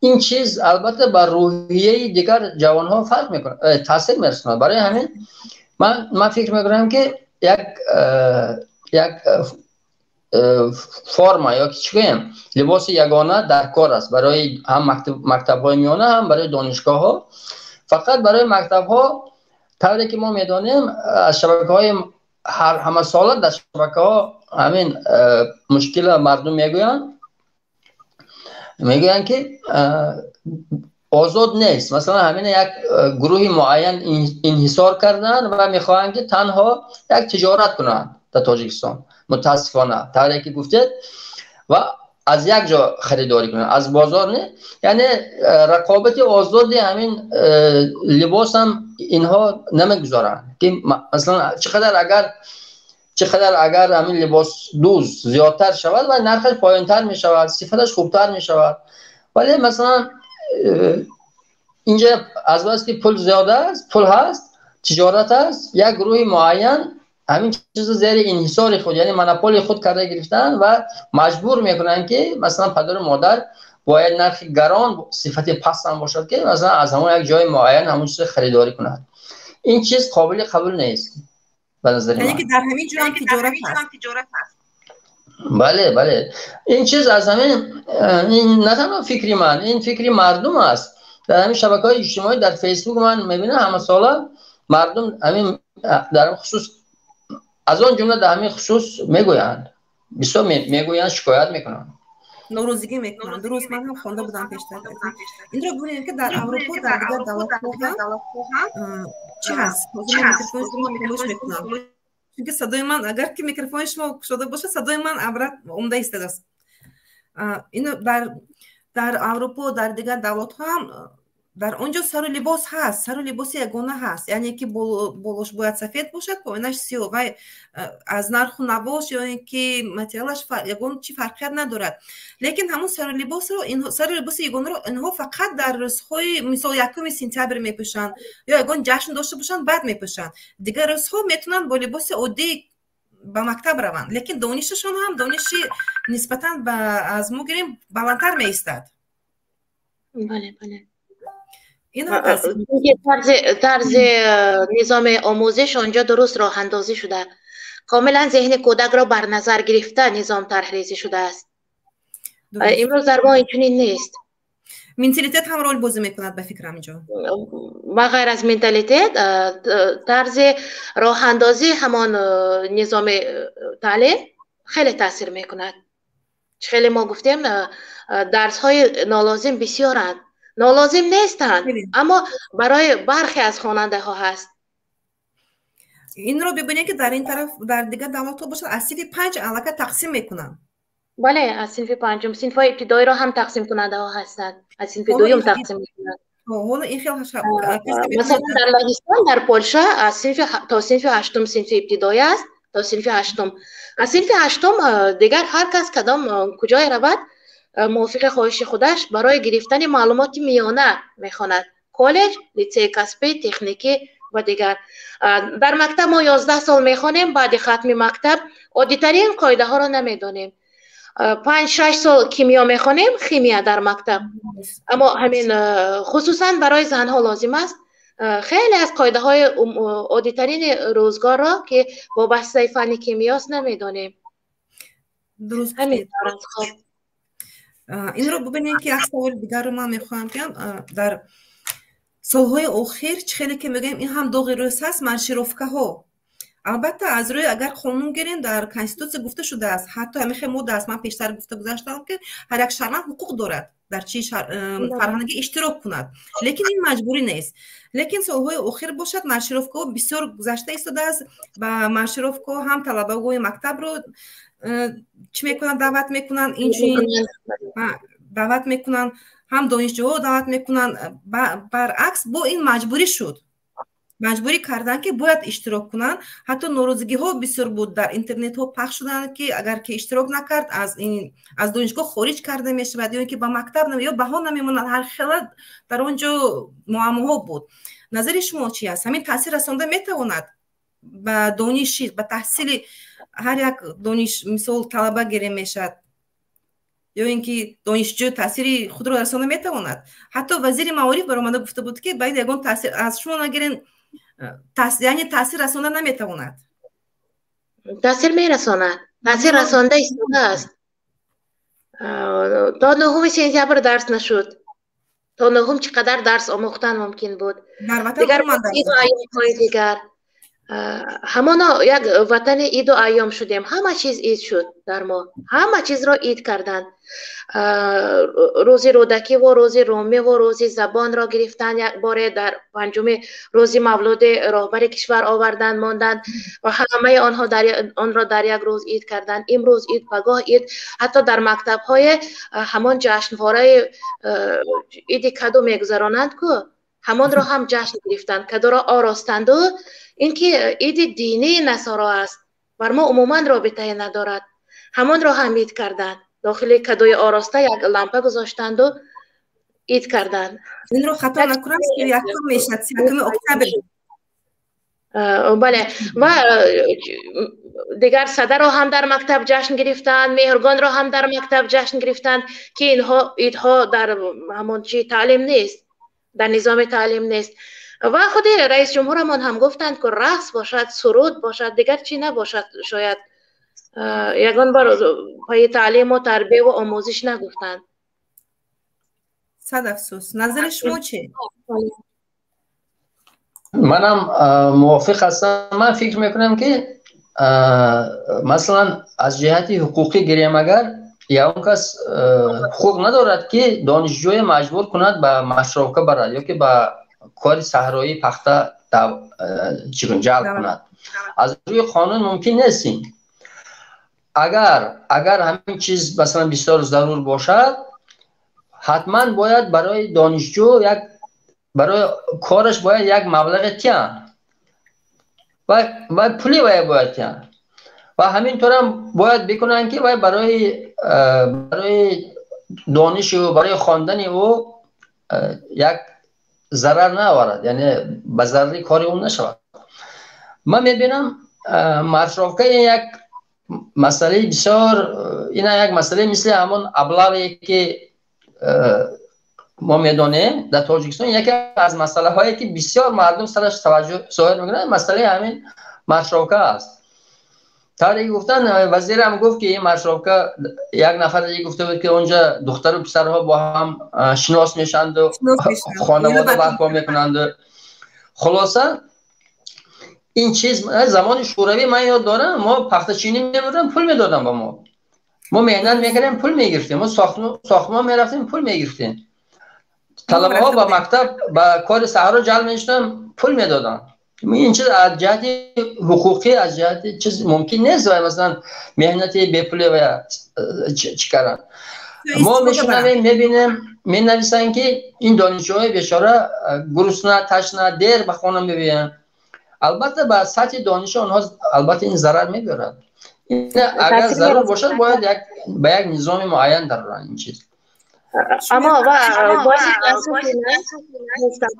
Ин чиз албатта ба рӯҳияи дигар ҷавонҳо фарқ мекунад, таъсир мерасонад. Барои ҳамин ман фикр мекунам, ки як форма ё ки чӣ гӯем, либоси ягона дар кор аст барои ҳам мактабҳои миёна, ҳам барои донишгоҳҳо. Фақат барои мактабҳо, тавре ки мо медонем аз шабакаҳои, ҳамасола дар шабакаҳо ҳамин мушкила мардум мегӯянд, ки озод нест. Масалан, ҳамин як гурӯҳи муайян инҳисор карданд ва мехоҳанд, ки танҳо як тиҷорат кунанд дар Тоҷикистон, мутаассифона, тавре ки гуфтед, ва аз як ҷо харидорӣ кунанд, аз бозор не. Яъне рақобати озоди ҳамин либосам инҳо намегузоранд, ки масалан чӣ қадар агар ҳамин либос дӯз зиёдтар шавад ва нархаш поёнтар мешавад, сифаташ хубтар мешавад. Вале масалан инҷа азбаски пул зиёд аст, пул ҳаст, тиҷорат аст, як гурӯҳи муайян ҳамин чизро зери инҳисори худ, яъне монополии худ карда гирифтанд ва маҷбур мекунанд, ки масалан падару модар бояд нархи гарон, сифати паст ҳам бошад, ки масалан аз ҳамон як ҷои муайян ҳамон чизро харидорӣ кунад. Ин чиз қобили қабул нест ба назари ман. Яъне ки дар ҳамин ҷо ҳам тиҷорат ҳаст. Бале, ин чиз аз ҳамин, ин на танҳо фикри ман, ин фикри мардум аст. Дар ҳамин шабакаҳои иҷтимоӣ, дар Фейсбук ман мебинам, ҳамасола мардум ҳамин дар хусус, аз он ҷумла дар ҳамин хусус мегӯянд, бисёр мегӯянд, шикоят мекунанд. Норозигӣ мекунанд. Дуруст, ман ҳам хонда будам пештар. Инро бубинем, ки дар Аврупо, дар дигар давлатҳо ҳам чӣ ҳаст. Ҳозир ман микрофони шумо хомӯш мекунам, чунки садои ман, агар ки микрофони шумо кушода бошад, садои ман обратно омда истодааст. Ино дар Аврупо, дар дигар давлатҳо ҳам, дар он ҷо сару либос ҳаст, сару либоси ягона ҳаст, яъне ки болош бояд сафед бошад, поинаш сиёҳ. Вай аз нарху навош ё ин ки материалаш ягон чи фарқият надорад, лекин ҳамон сару либосро, сару либоси ягонаро инҳо фақат дар рӯзҳои, мисол, 1 сентябр мепӯшанд ё ягон ҷашн дошта бошанд, баъд мепӯшанд. Дигар рӯзҳо метавонанд бо либоси оддӣ ба мактаб раванд, лекин донишашон ҳам дониши нисбатан ба аз мо гирем баландтар меистад. Бале. Тарзи низоми омӯзиш онҷо дуруст роҳандозӣ шуда, комилан зеҳни кӯдакро бар назар гирифта низом тарҳрезӣ шудааст. Имрӯз дар мо инчунин нест. Менталитет ҳам рол бозӣ мекунад, ба фикрам, инҷо. Ба ғайр аз менталитет, тарзи роҳандозии ҳамон низоми таълим хеле таъсир мекунад. Хеле мо гуфтем, дарсҳои нолозим бисёранд. Нолозим нестанд, аммо барои бархе аз хонандаҳо ҳаст. Инро бибинед, ки дар ин тараф, дар дигар давлатҳо бошад, аз синфи панҷ аллакай тақсим мекунанд. Бале, аз синфи панҷум. Синфҳои ибтидоиро ҳам тақсимкунандаҳо ҳастанд, аз синфи дуюм тақсим мекунанд. Ҳоло ин хел Масалан, дар Лаҳистон, дар Полша аз синфи то синфи ҳаштум синфи ибтидоӣ аст, то синфи ҳаштум. Аз синфи ҳаштум дигар ҳар кас кадом куҷое равад, мувофиқи хоҳиши худаш барои гирифтани маълумоти миёна мехонад: коллеҷ, литсеи касбӣ, техникӣ ва дигар. Дар мактаб мо 11 сол мехонем, баъди хатми мактаб оддитарин қоидаҳоро намедонем. 5-6 сол кимиё мехонем, химия дар мактаб, аммо ҳамин хусусан барои занҳо лозим аст. Хеле аз қоидаҳои оддитарини рӯзгорро, ки вобастаи фанни кимиёст, намедонем. Дуруст. Ҳамин. Инро бубинед, ки як саволи дигарро ман мехоҳам киам. Дар солҳои охир, чӣ хеле ки мегӯем, ин ҳам доғи рӯз ҳаст, маршировкаҳо. Албатта, аз рӯи агар қонун гирем, дар Конститутсия гуфта шудааст, ҳатто ҳамин хел модда аст. Ман пештар гуфта гузаштам, ки ҳар як шаҳрванд ҳуқуқ дорад дар чи фарҳангӣ иштирок кунад, лекин ин маҷбурӣ нест. Лекин солҳои охир бошад, маршировкаҳо бисёр гузашта истодааст. Ба маршировкаҳо ҳам талабагоҳои мактабро чӣ мекунанд, даъват мекунанд, инчунин даъват мекунанд, ҳам донишҷӯҳо даъват мекунанд. Баръакс, бо ин маҷбурӣ шуд, маҷбурӣ карданд, ки бояд иштирок кунанд. Ҳатто норозигиҳо бисёр буд, дар интернетҳо пахш шуданд, ки агар ки иштирок накард, аз донишгоҳ хориҷ карда мешавад ё ин ки ба мактаб ё баҳо намемонад. Ҳар хела дар он ҷо муаммоҳо буд. Назари шумо чи аст? Ҳамин таъсир расонда метавонад ба дониши, ба таҳсили ҳар як дониш, мисол, талаба гирем мешавад ё ин ки донишҷӯ, таъсири худро расонда метавонад? Ҳатто вазири маориф баромада гуфта буд, ки бояд ягон таъсир аз шумо нагирен, яъне таъсир расонда наметавонад. Таъсир мерасонад, таъсир расонда истодааст. То 9 сентябр дарс нашуд. То нуҳум чӣ қадар дарс омӯхтан мумкин буд. Дигар айёмҳои дигар, ҳамоно як ватани иду айём шудем. Ҳама чиз ид шуд дар мо, ҳама чизро ид карданд. Рӯзи Рӯдакиву рӯзи Румиву рӯзи забонро гирифтанд, як боре дар панҷуми рӯзи мавлуди роҳбари кишвар оварданд, монданд ва ҳамаи онҳо онро дар як рӯз ид карданд. Имрӯз ид, пагоҳ ид. Ҳатто дар мактабҳое ҳамон ҷашнвораи иди каду мегузаронанд ку, ҳамонро ҳам ҷашн гирифтанд, кадуро оростанду. Ин ки иди динии насоро аст, бар мо умуман робитае надорад, ҳамонро ҳам ид карданд. Дохили кадуи ороста як лампа гузоштанду ид карданд. Инро хато накунам, 31-ум мешавад, 31 октябр. Бале, ва дигар Садаро ҳам дар мактаб ҷашн гирифтанд, Меҳргонро ҳам дар мактаб ҷашн гирифтанд, ки инҳо идҳо дар ҳамон чи таълим нест, дар низоми таълим нест. Ва худи раис ҷумҳурамон ҳам гуфтанд, ки рақс бошад, суруд бошад, дигар чӣ набошад. Шояд ягон бор пайи таълиму тарбияву омӯзиш нагуфтанд. Сад афсӯс. Назари шумо чӣ? Манам мувофиқ ҳастам. Ман фикр мекунам, ки масалан, аз ҷиҳати ҳуқуқӣ гирем агар, ягон кас ҳуқуқ надорад, ки донишҷӯе маҷбур кунад ба маршировка барад ё ки ба кори саҳроӣ пахта ҷалб кунад. Аз рӯи қонун мумкин нест ин. Агар ҳамин чиз, масалан, бисёр зарур бошад, ҳатман бояд барои донишҷӯ як, барои кораш бояд як маблағе тиҳанд ва пули вай бояд тиҳанд. Ва ҳамин таврам бояд бикунанд, ки вай барои дониши ӯ, барои хондани ӯ як зарар наоварад, яъне ба зарари кори ӯ нашавад. Ман мебинам, маршировка як масъалаи бисёр, ина як масъалаи мисли ҳамон облаве, ки мо медонем, дар Тоҷикистон яке аз масъалаҳое, ки бисёр мардум сараш таваҷҷӯҳ зоҳир мекунанд, масъалаи ҳамин маршировка аст. Тавре гуфтан, вазирам гуфт, ки ин маршировка, як нафар гуфта буд, ки онҷа духтару писарҳо бо ҳам шинос мешаванду хонавода барпо мекунанду. Хулоса, ин чиз замони Шӯравӣ ман ёд дорам, мо пахтачинӣ мебурдам, пул медодам ба мо. Мо меҳнат мекардем, пул мегирифтем. Мо сохтмон мерафтем, пул мегирифтем. Талабаҳо ба мактаб, ба кори саҳро ҷалб мешуданд, пул медоданд. Ин чиз аз ҷиҳати ҳуқуқӣ, аз ҷиҳати чиз мумкин нест, ва масалан меҳнати бепуле ва чӣ кардан. Мо мешунавем, мебинем, менависанд, ки ин донишҷӯҳои бечора гурусна, ташна, дер ба хона мебиёянд. Албатта, ба сатҳи дониши онҳо албатта ин зарар мебиёрад. Агар зарур бошад, бояд ба як низоми муайян дароранд ин чиз. Аммо ва боиси таассуф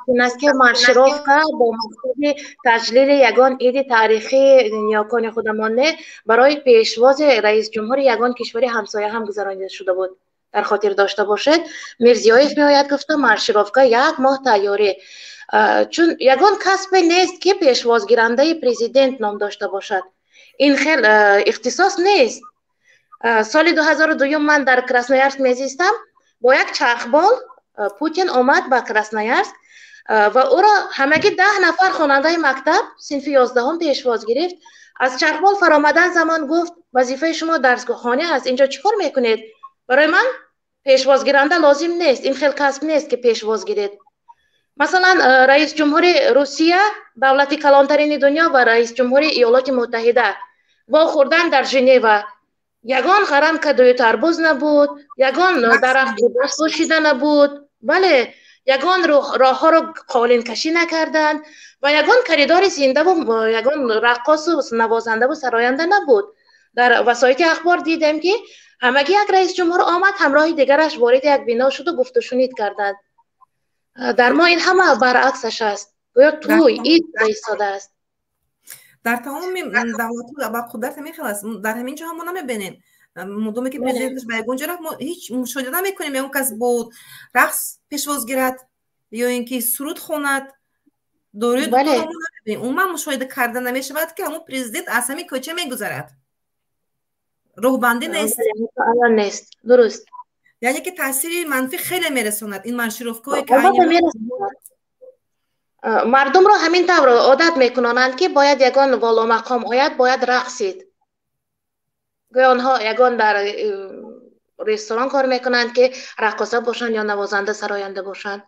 ин аст, ки маршировка бо мақсади таҷлили ягон иди таърихии ниёкони худамон не, барои пешвози раисҷумҳури ягон кишвари ҳамсоя ҳам гузаронида шуда буд. Дар хотир дошта бошед, Мирзиёев меояд гуфта, маршировка як моҳ тайёрӣ, чун ягон касбе нест, ки пешвозгирандаи президент ном дошта бошад. Ин хел ихтисос нест. Соли 2002-юм ман дар Красноярск мезистам. Бо як чархбол Путин омад ба Красноярск ва ӯро ҳамагӣ 10 нафар хонандаи мактаб синфи 11-ум пешвоз гирифт. Аз чархбол фаромадан замон гуфт: «Вазифаи шумо дарсхонӣ аст, инҷо чӣ кор мекунед? Барои ман пешвозгиранда лозим нест, ин хел касб нест, ки пешвоз гиред». Масалан, раис ҷумҳури Русия, давлати калонтарини дунё, ва раис ҷумҳури Иёлоти Муттаҳида вохӯрдан дар Женева. Ягон ғарам кадую тарбуз набуд, ягон дарахт пӯшида набуд, бале, ягон роҳҳоро қолинкашӣ накарданд ва ягон коридори зиндаву ягон раққосу навозандаву сароянда набуд. Дар васоити ахбор дидем, ки ҳамагӣ як раис ҷумҳур омад, ҳамроҳи дигараш вориди як бино шуду гуфтушунид карданд. Дар мо ин ҳама баръаксаш аст, гӯё тӯй, ид истодааст. Дар тамоми давлатҳо ба қудрат ҳамин хел аст. Дар ҳамин ҷо ҳам мо намебинем. Мудоме ки президенташ ба ягон ҷо рафт, мо ҳеҷ мушоҳида намекунем, ягон кас бо рақс пешвоз гирад ё ин ки суруд хонад, дорои намебинем. Умуман мушоҳида карда намешавад, ки ҳамон президент аз ҳамин кӯча мегузарад. Роҳбандӣ нест. Нест, дуруст. Яъне ки таъсири манфӣ хеле мерасонад ин маршировкаҳое ки Мардумро ҳамин тавр одат мекунонанд, ки бояд ягон воломақом ояд, бояд рақсид. Гӯё онҳо ягон дар ресторан кор мекунанд, ки раққоса бошанд ё навозанда, сароянда бошанд.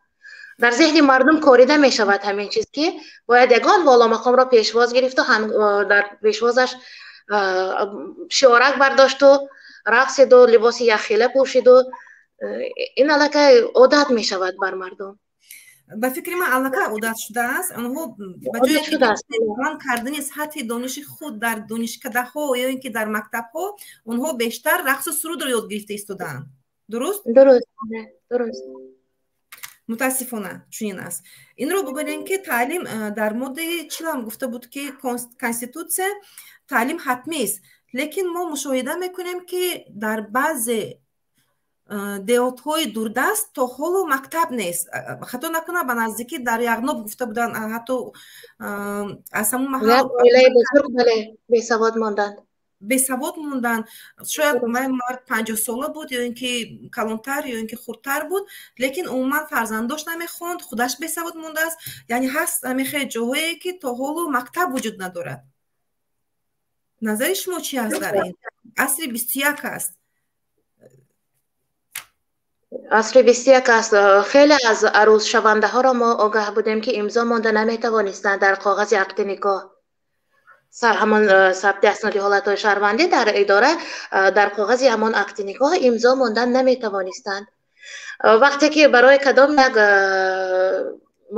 Дар зеҳни мардум корида мешавад ҳамин чиз, ки бояд ягон воломақомро пешвоз гирифту дар пешвозаш шиорак бардошту рақсиду либоси яххела пӯшиду. Ин аллакай одат мешавад бар мардум. Ба фикри ман, аллакай одат шудааст. Онҳо ба ҷои баланд кардани сатҳи дониши худ дар донишкадаҳо ё ин ки дар мактабҳо, онҳо бештар рақсу сурудро ёд гирифта истодаанд. Дуруст? Дуруст, дуруст. Мутаассифона, чунин аст. Инро бигӯем, ки таълим дар моддаи 40-ам гуфта буд, ки конститутсия, таълим ҳатмист, лекин мо мушоҳида мекунем, ки дар баъзе деҳотҳои дурдаст то ҳоло мактаб нест. Хато накунам, ба наздикӣ дар Яғноб гуфта буданд, ҳатто аз ҳамон маҳал бесавод монданд. Бесавод монданд. Шояд мард 50-сола буд ё ин ки калонтар, ё ин ки хурдтар буд, лекин умуман фарзандош намехонд, худаш бесавод мондааст. Яъне ҳаст ҳамин хел ҷоҳое, ки то ҳоло мактаб вуҷуд надорад. Назари шумо чи аст? Дар ин асри 21 аст. Асри 21 аст. Хеле аз арӯзшавандаҳоро мо огаҳ будем, ки имзо монда наметавонистанд дар коғази ақди никоҳ. Сар ҳамон сабти асноди ҳолатҳои шаҳрвандӣ дар идора дар коғази ҳамон акти никоҳ имзо мондан наметавонистанд. Вақте ки барои кадом як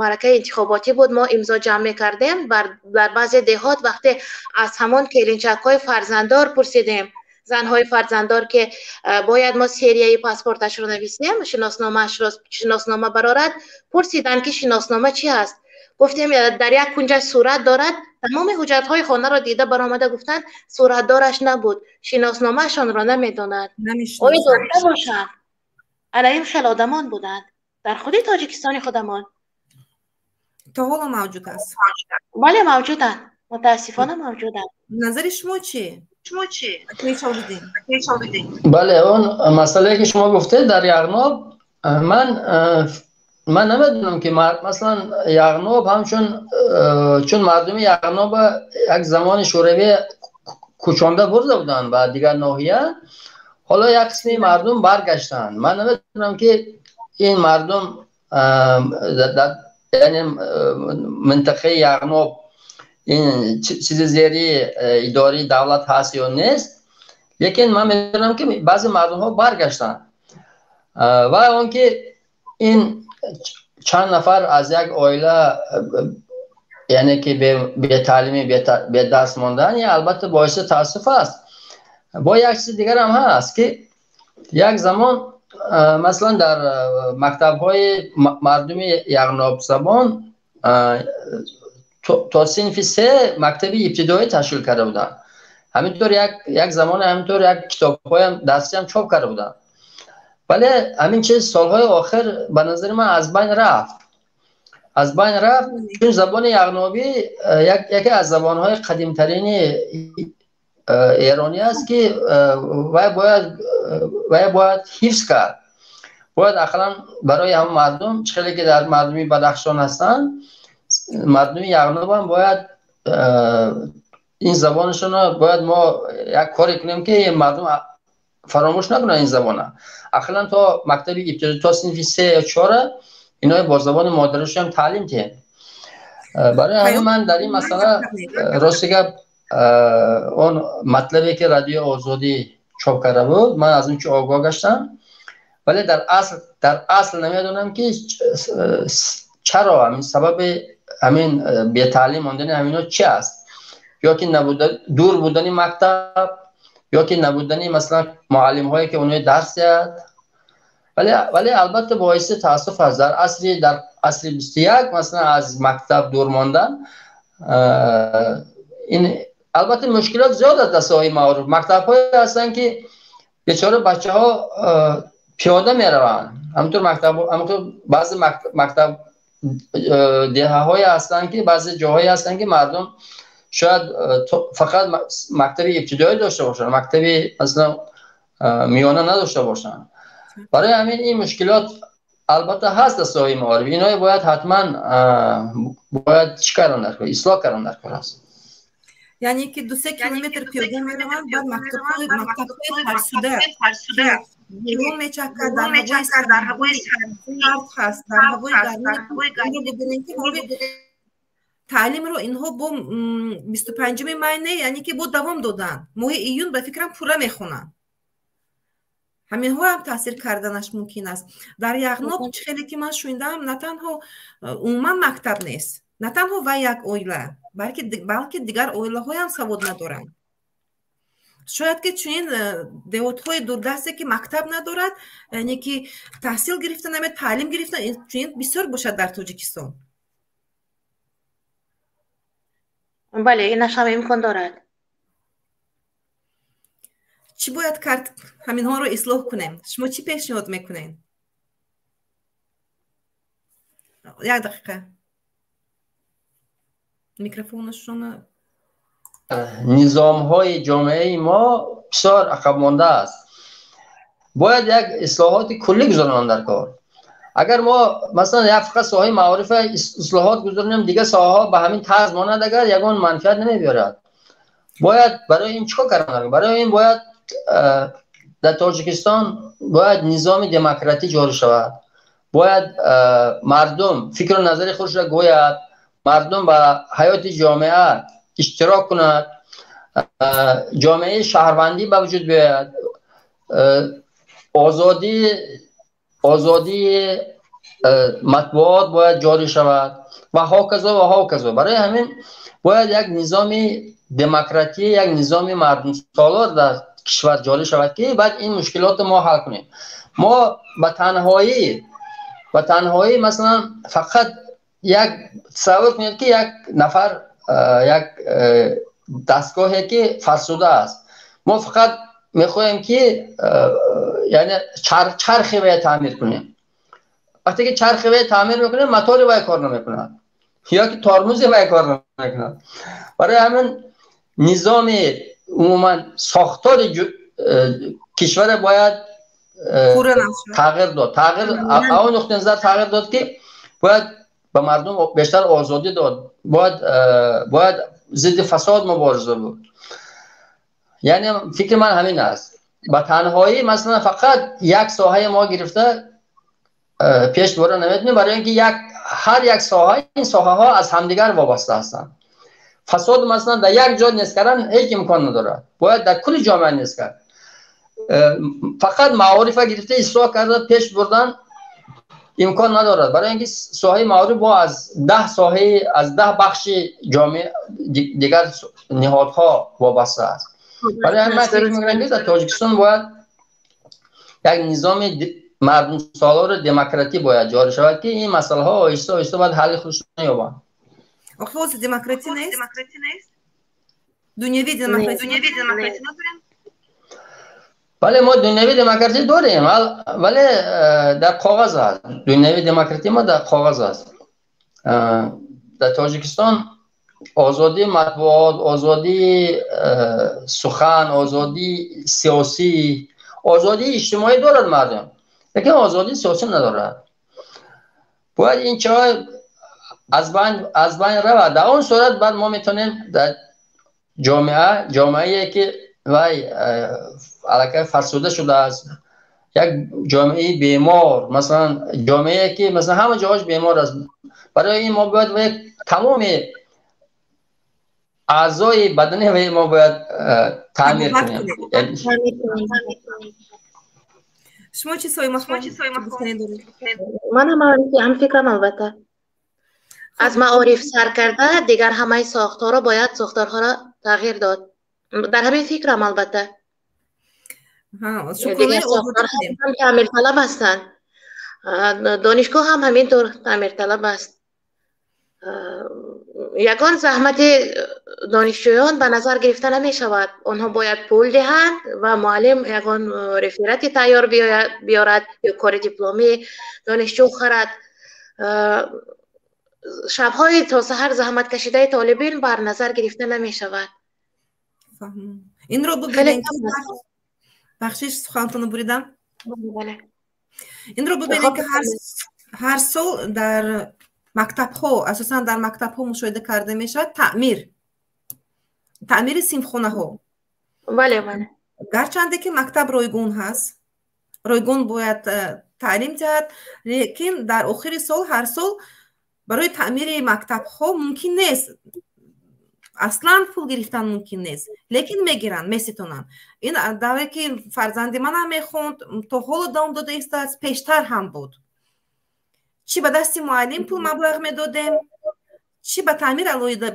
маъракаи интихоботӣ буд, мо имзо ҷамъ мекардем дар баъзе деҳот, вақте аз ҳамон келинчакҳои фарзанддор пурсидем, занҳои фарзанддор, ки бояд мо серияи паспорташро нависем, шиносномаашро, шиноснома барорад, пурсиданд, ки шиноснома чи аст. Гуфтем, дар як кунҷа сурат дорад. Тамоми ҳуҷҷатҳои хонаро дида баромада гуфтанд, суратдораш набуд, шиносномаашонро намедонад. Оё дошта бошанд? Ана ин хел одамон буданд дар худи Тоҷикистони худамон. То ҳоло мавҷуд аст? Бале, мавҷуданд, мутаассифона, мавҷуданд. Назари шумо чи? Бале, он масъалае, ки шумо гуфтед дар Яғноб, ман намедонам, ки масалан Яғноб ҳамчун, чун мардуми Яғноба як замони Шӯравӣ кӯчонда бурда буданд ба дигар ноҳия. Ҳоло як қисми мардум баргаштанд. Ман намедонам ки ин мардум яъне минтақаи Яғноб ин чизи зери идораи давлат ҳаст ё нест, лекин ман медонам ки баъзе мардумҳо баргаштанд ва он ки ин чанд нафар аз як оила яъне ки бетаълимӣ бедарс мондан, ин албатта боиси таассуф аст. Бо як чизи дигар ҳам ҳаст ки як замон масалан дар мактабҳои мардуми яғнобзабон то синфи се мактаби ибтидоӣ ташкил карда буданд. Ҳаминтур як замоне ҳаминтур як китобҳоям дарсиам чоп карда буданд. Вале ҳамин чиз солҳои охир ба назари ман аз байн рафт. Аз байн рафт, чун забони яғнобӣ яке аз забонҳои қадимтарини эронӣ аст ки вай бояд ҳифз кард. Бояд ақаллан барои ҳамон мардум, чӣ хеле ки дар мардуми Бадахшон ҳастанд, мардуми Яғноб ҳам бояд ин забонашонро бояд мо як коре кунем ки мардум фаромӯш накунанд ин забона. Ақаллан то мактаби ибтидоӣ, то синфи се ё чора инои бо забони модаришон ҳам таълим диҳем. Барои ҳамин ман дар ин масъала рости гап он матлабе ки Радиои Озодӣ чоп карда буд, ман аз он чи огоҳ гаштам, вале дар асл намедонам ки чаро ҳамин сабаби ҳамин бетаълим мондани ҳамино чи аст, ё ки дур будани мактаб, ё ки набудани масалан муаллимҳое ки онҳои дарс диҳад. Вале албатта боиси таассуф аст дар асри 21 масалан аз мактаб дур мондан. Ин албатта мушкилот зиёд аст дар соҳаи маориф. Мактабҳое ҳастанд ки бечора бачаҳо пиёда мераванд. Ҳаминтур мактаб, ҳаминтур баъзе мактаб деҳаҳое ҳастанд ки баъзе ҷоҳое ҳастанд ки мардум шояд фақат мактаби ибтидоӣ дошта бошанд, мактаби масалан миёна надошта бошанд. Барои ҳамин ин мушкилот албатта ҳаст дар соҳаи маориф. Иное бояд ҳатман бояд чӣ кардан дар кор, ислоҳ кардан дар кор аст. Яъне ки 2-3 километр пиёда мераванд, баъд мактабҳои фарсуда берун мечакад, дар ҳавои сард ҳаст, дар ҳавои гармӣ. Бибинем ки таълимро инҳо бо 25 май не, яъне ки бо давом доданд. Моҳи июн ба фикрам пурра мехонанд. Ҳаминҳо ҳам таъсир карданаш мумкин аст. Дар Яғноб чӣ хеле ки ман шунидам, на танҳо умуман мактаб нест, на танҳо вай як оила, балки дигар оилаҳоям савод надоранд. Шояд ки чунин деҳотҳои дурдасте ки мактаб надорад, яъне ки таҳсил гирифта намед, таълим гирифта, чунин бисёр бошад дар Тоҷикистон. Бале, инаш ҳам имкон дорад. Чӣ бояд кард ҳаминҳоро ислоҳ кунем? Шумо чӣ пешниҳод мекунед? Як дақиқа. Микрофонашонро. Низомҳои ҷомеаи мо бисёр ақабмонда аст. Бояд як ислоҳоти куллӣ гузаронанд дар кор. Агар мо масалан як фақат соҳаи маорифа ислоҳот гузаронем, дигар соҳаҳо ба ҳамин тарз монанд, агар ягон манфиат намебиёрад. Бояд барои ин чӣ кор кардан? Барои ин бояд дар Тоҷикистон бояд низоми демократӣ ҷорӣ шавад. Бояд мардум фикру назари худро гӯяд, мардум ба ҳаёти ҷомеа иштирок кунад, ҷомеаи шаҳрвандӣ ба вуҷуд биёяд, озодии матбуот бояд ҷорӣ шавад ва ҳоказо ва ҳоказо. Барои ҳамин бояд як низоми демократӣ, як низоми мардумсолор дар кишвар ҷорӣ шавад ки баъд ин мушкилотро мо ҳал кунем. Мо ба танҳоӣ масалан фақат як тасаввур кунед ки як нафар як дастгоҳе ки фарсуда аст, мо фақат мехоҳем ки яъне чархи вай таъмир кунем. Вақте ки чархи вай таъмир мекунем, мотори вай кор намекунад ё ки тормози вай кор намекунад. Барои ҳамин низоми умуман сохтори кишвар бояд тағйир дод. Он нуқтаи назар тағйир дод ки бояд ба мардум бештар озодӣ дод, бояд зидди фасод мубориза буд. Яъне фикри ман ҳамин аст. Ба танҳоӣ, масалан, фақат як соҳаи мо гирифта пеш бурда наметавонем, барои инки як ҳар як соҳа, ин соҳаҳо аз ҳамдигар вобаста ҳастанд. Фасод, масалан, дар як ҷо нест кардан ҳеҷ имкон надорад, бояд дар кулли ҷомеа нест кард. Фақат маорифа гирифта ислоҳ карда пеш бурдан имкон надорад, барои инки соҳаи маориф бо аз 10 соҳаи, аз 10 бахши ҷомеа, дигар ниҳодҳо вобаста аст. Барои ҳамин ман фикр мекунам, ки дар Тоҷикистон бояд як низоми мардумсолори демократӣ бояд ҷорӣ шавад, ки ин масъалаҳо оҳиста оҳиста бояд ҳалли худашон ёбанд. Охи ҳозир демократӣ нест? Дунявӣ демократӣ надорем? Бале, мо дунявӣ демократӣ дорем, вале дар коғаз аст. Дунявӣ демократӣ мо дар коғаз аст. Дар Тоҷикистон озодии матбуот, озодии сухан, озодии сиёсӣ, озодии иҷтимоӣ дорад мардум, лекин озодии сиёсӣ надорад. Бояд ин чиҳо аз байн равад. Дар он сурат баъд мо метавонем дар ҷомеа, ҷомеае ки вай аллакай фарсуда шудааст, як ҷомеаи бемор, масалан, ҷомеае ки, масалан, ҳама ҷоҳош бемор аст, барои ин мо бояд тамоми аъзои бадани вай мо бояд таъмир кунем. Шумо чӣ сои? Ман ҳам фикрам, албатта, аз маориф сар карда дигар ҳамаи сохторро бояд сохторҳоро тағйир дод. Дар ҳамин фикрам, албатта. Дигар сохторҳо таъмирталаб ҳастанд, донишгоҳ ҳам ҳамин тур таъмирталаб аст. Ягон заҳмати донишҷӯён ба назар гирифта намешавад. Онҳо бояд пул диҳанд ва муаллим ягон реферати тайёр биёрад ё кори дипломӣ донишҷӯ харад. Шабҳои то саҳар заҳматкашидаи толибин бар назар гирифта намешавад. Инро бубинем, бахшиш, сухантонро буридам. Инро бубинем, ки ҳар сол дар мактабҳо, асосан дар мактабҳо мушоҳида карда мешавад таъмири синфхонаҳо. Бале, бале. Гарчанде ки мактаб ройгон ҳаст, ройгон бояд таълим диҳад, лекин дар охири сол ҳар сол барои таъмири мактабҳо мумкин нест, аслан пул гирифтан мумкин нест, лекин мегиранд, меситонанд. Ин давре ки фарзанди манам мехонд, то ҳоло давом дода истааст, пештар ҳам буд. Чӣ ба дасти муаллим пул маблағ медодем, чӣ ба таъмир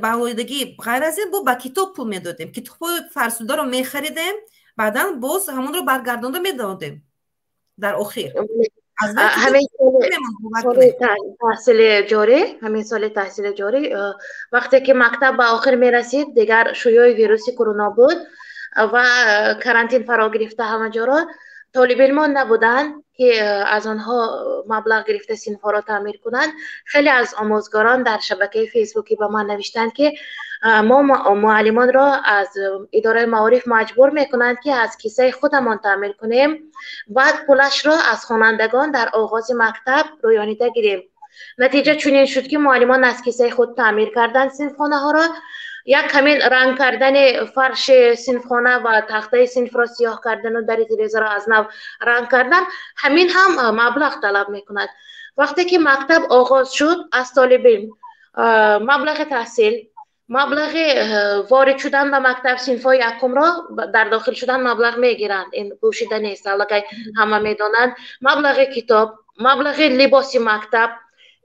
ба алоҳидагӣ, ғайр аз ин бо ба китоб пул медодем. Китобҳои фарсударо мехаридем, баъдан боз ҳамонро баргардонда медодем дар охир. Ҳамин соли таҳсили ҷорӣ, ҳамин соли таҳсили ҷорӣ, вақте ки мактаб ба охир мерасид, дигар шуёи вируси корона буд ва карантин фаро гирифта ҳама ҷоро. Толибилмон набуданд, ки аз онҳо маблағ гирифта синфҳоро таъмир кунанд. Хеле аз омӯзгорон дар шабакаи фейсбукӣ ба ман навиштанд, ки мо муаллимонро аз идораи маориф маҷбур мекунанд, ки аз кисаи худамон таъмир кунем, баъд пулашро аз хонандагон дар оғози мактаб рӯёнида гирем. Натиҷа чунин шуд, ки муаллимон аз кисаи худ таъмир карданд синфхонаҳоро. Як ҳамин ранг кардани фарши синфхона ва тахтаи синфро сиёҳ кардану дари телевизорро аз нав ранг кардан, ҳамин ҳам маблағ талаб мекунад. Вақте ки мактаб оғоз шуд, аз толибилм маблағи таҳсил, маблағи ворид шудан ба мактаб, синфҳои якумро дар дохил шудан маблағ мегиранд, ин пӯшида нест, аллакай ҳама медонанд, маблағи китоб, маблағи либоси мактаб,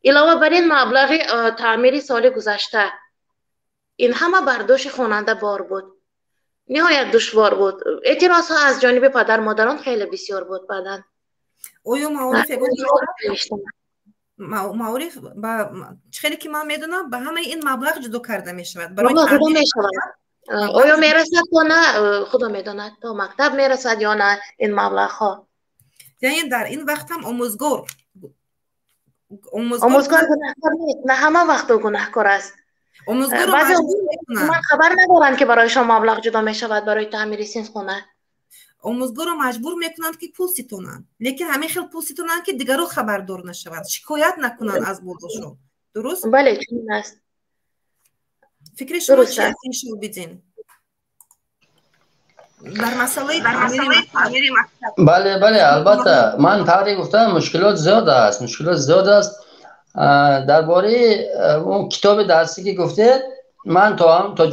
илова бар ин маблағи таъмири соли гузашта, ин ҳама бар дӯши хонанда бор буд. Ниҳоят душвор буд. Эътирозҳо аз ҷониби падар модарон хеле бисёр буд баъдан. Оё маориф ба хеле ки ман медонам, ба ҳамаи ин маблағ ҷудо карда мешавад? Ҷудо мешавад. Оё мерасад ё на, худо медонад, то мактаб мерасад ё на ин маблағҳо. Яъне дар ин вақт ҳам омӯзгор Омӯзгор гунаҳкор нест, на ҳама вақт ӯ гунаҳкор аст. Омӯзгорро баъзе маҷбур мекунанд. Ман хабар надоранд, ки барояшон маблағ ҷудо мешавад барои таъмири синфхона. Омӯзгорро маҷбур мекунанд, ки пул ситонанд, лекин ҳамин хел пул ситонанд, ки дигарро хабардор нашаванд, шикоят накунанд аз болошон. Дуруст? Бале, чунин аст. Фикри шумо Дуруст чи аст. аст, Иншобидин? Дар масъалаи таъмири мактаб. Бале, бале, албатта, ман тавре гуфтам, мушкилот зиёд аст, мушкилот зиёд аст. Дар бораи он китоби дарсӣ ки гуфтед, ман то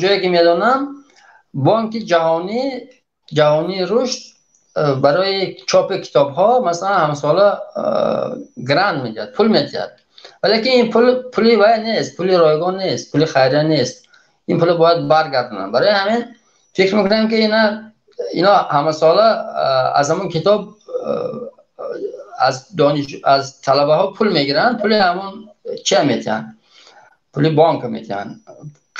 ҷое ки медонам, Бонки ҷаҳонии рушд барои чопи китобҳо масалан ҳамсола грант медиҳад, пул медиҳад. Валекин ин пул пули вай нест, пули ройгон нест, пули хайрия нест. Ин пулро бояд баргардонанд. Барои ҳамин фикр мекунам ки ино ҳамасола аз ҳамон китоб аз дониш аз талабаҳо пул мегиранд, пули ҳамон чия медиҳанд, пули бонк медиҳанд,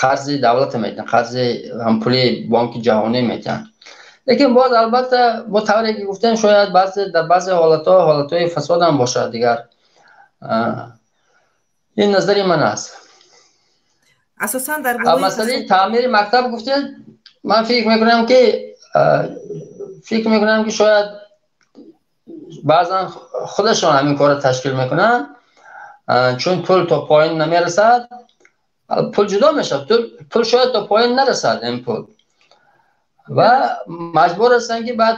қарзи давлат медиҳанд, қарзи ҳам пули бонки ҷаҳонӣ медиҳанд. Лекин боз албатта бо тавре ки гуфтем, шояд баъзе дар баъзе ҳолатҳо ҳолатҳои фасод ҳам бошад дигар. Ин назари ман аст. Асосан дар масъалаи таъмири мактаб гуфтед, ман фикр мекунам ки шояд баъзан худашон ҳамин корро ташкил мекунанд, чун пул то поён намерасад, пул ҷудо мешавад, пул шояд то поён нарасад ин пул, ва маҷбур ҳастанд ки баъд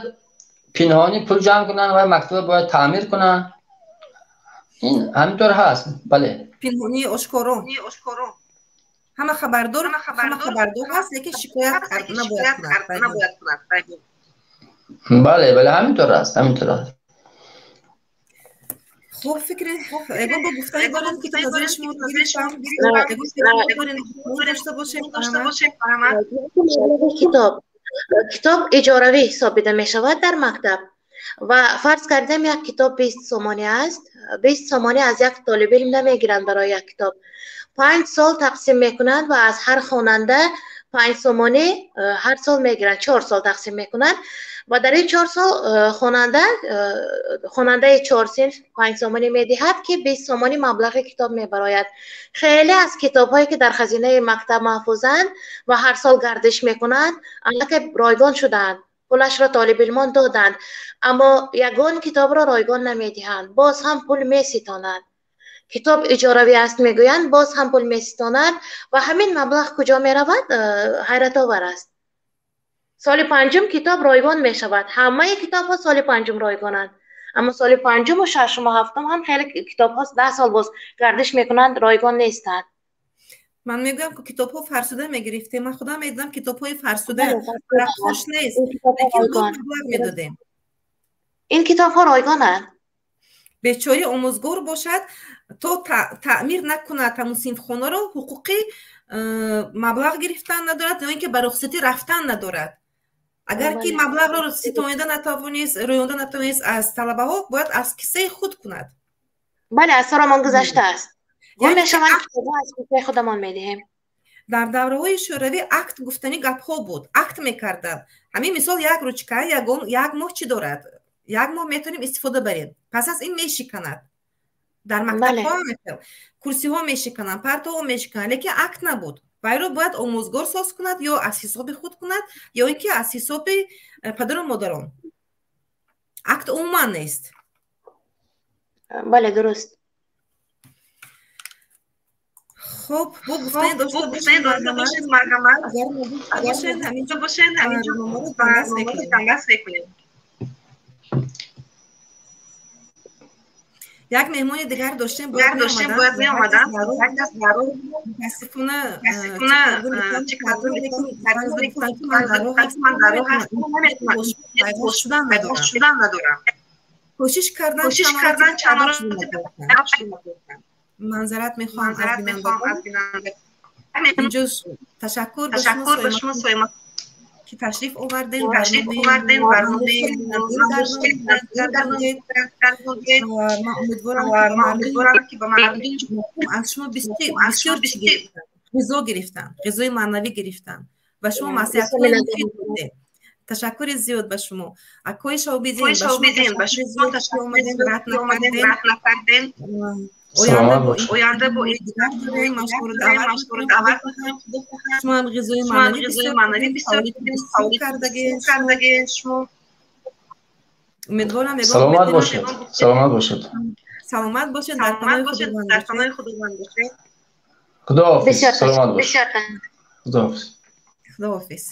пинҳонӣ пул ҷамъ кунанд ва мактабро бояд таъмир кунанд. Ин ҳаминтавр ҳаст. Бале, пинҳонӣ ошкоро ҳама хабардор аст, лекин шикоят набояд кунад. Бале, бале, ҳаминтавр аст, ҳаминтавр аст. Хуб, фикри ягон бо гуфтани дорем ки назари шумо гирифтам, дошта бошем. Китоб иҷоравӣ ҳисобида мешавад дар мактаб ва фарз кардем як китоб 20 сомонӣ аст. 20 сомонӣ аз як толибилм намегиранд барои як китоб. 5 сол тақсим мекунанд ва аз ҳар хонанда 5 сомонӣ ҳар сол мегиранд, 4 сол тақсим мекунанд ва дар ин 4 сол хонандаи 4 синф 5 сомонӣ медиҳад ки 20 сомонӣ маблағи китоб мебарояд. Хеле аз китобҳое ки дар хазинаи мактаб маҳфузанд ва ҳар сол гардиш мекунанд, аллакай ройгон шудаанд, пулашро толибилмон доданд, аммо ягон китобро ройгон намедиҳанд, боз ҳам пул меситонанд. Китоб иҷоравӣ аст мегӯянд, боз ҳам пул меситонанд ва ҳамин маблағ куҷо меравад, ҳайратовар аст. Соли панҷум китоб ройгон мешавад. Ҳамаи китобҳо соли панҷум ройгонанд, аммо соли панҷуму шашуму ҳафтум ҳам хеле китобҳо 10 сол боз гардиш мекунанд, ройгон нестанд. Ман мегӯям ки китобҳо фарсуда мегирифтем. Ман худам медидам китобҳои фарсуда, раққош нест, лекин маблағ медодем. Ин китобҳо ройгонанд. Бечори омӯзгор бошад, то таъмир накунад ҳамун синфхонаро, ҳуқуқи маблағ гирифтан надорад ё ин ки ба рухсатӣ рафтан надорад. Агар ки маблағро ситонида натавонист, рӯёнда натавонист аз талабаҳо, бояд аз кисаи худ кунад. Бале, аз саромон гузаштааст. Гум мешаванд китобҳо, аз кисаи худамон медиҳем. Дар давраҳои шӯравӣ акт гуфтани гапҳо буд, акт мекарданд. Ҳамин мисол як ручка як моҳ чӣ дорад? Як моҳ метавонем истифода барем. Пас аз ин мешиканад. Дар мактабҳо курсиҳо мешикананд, партоҳо мешикананд, лекин акт набуд. Вайро бояд омӯзгор соз кунад ё аз ҳисоби худ кунад, ё ин ки аз ҳисоби падару модарон. Акт умуман нест. Бале, дуруст. Хуб, бо гуфтани дошта бошед, марҳамат. Агар бошед, ҳаминҷо барномаро мекунем. Як меҳмони дигар доштем, бояд меомаданд. Мутаассифона шудан надорам. Кӯшиш кардан чанд маротиба. Манзарат мехоҳам аз бинандагон. Инҷо ташаккур ба шумо Соима ки ташриф овардем, ман умедворам ки ба мардум аз шумо бисёр ғизо гирифтам, ғизои маънавӣ гирифтам ва шумо маслиҳатҳои муфид додед. Ташаккури зиёд ба шумо. Акои Шобидин, ба шумо ташаккур ки омадем, рад накардем. Оянда бо дигар дорем, ман шуморо даъват мекунам. Шумо ҳам ғизои маънавӣ бисёр кардагед шумо. Умедворам саломат бошед. Саломат бошед. Саломат бошед, дар паноҳи Худованд бошед. Худоҳофиз. Саломат бошед. Худоҳофиз. Худоҳофиз.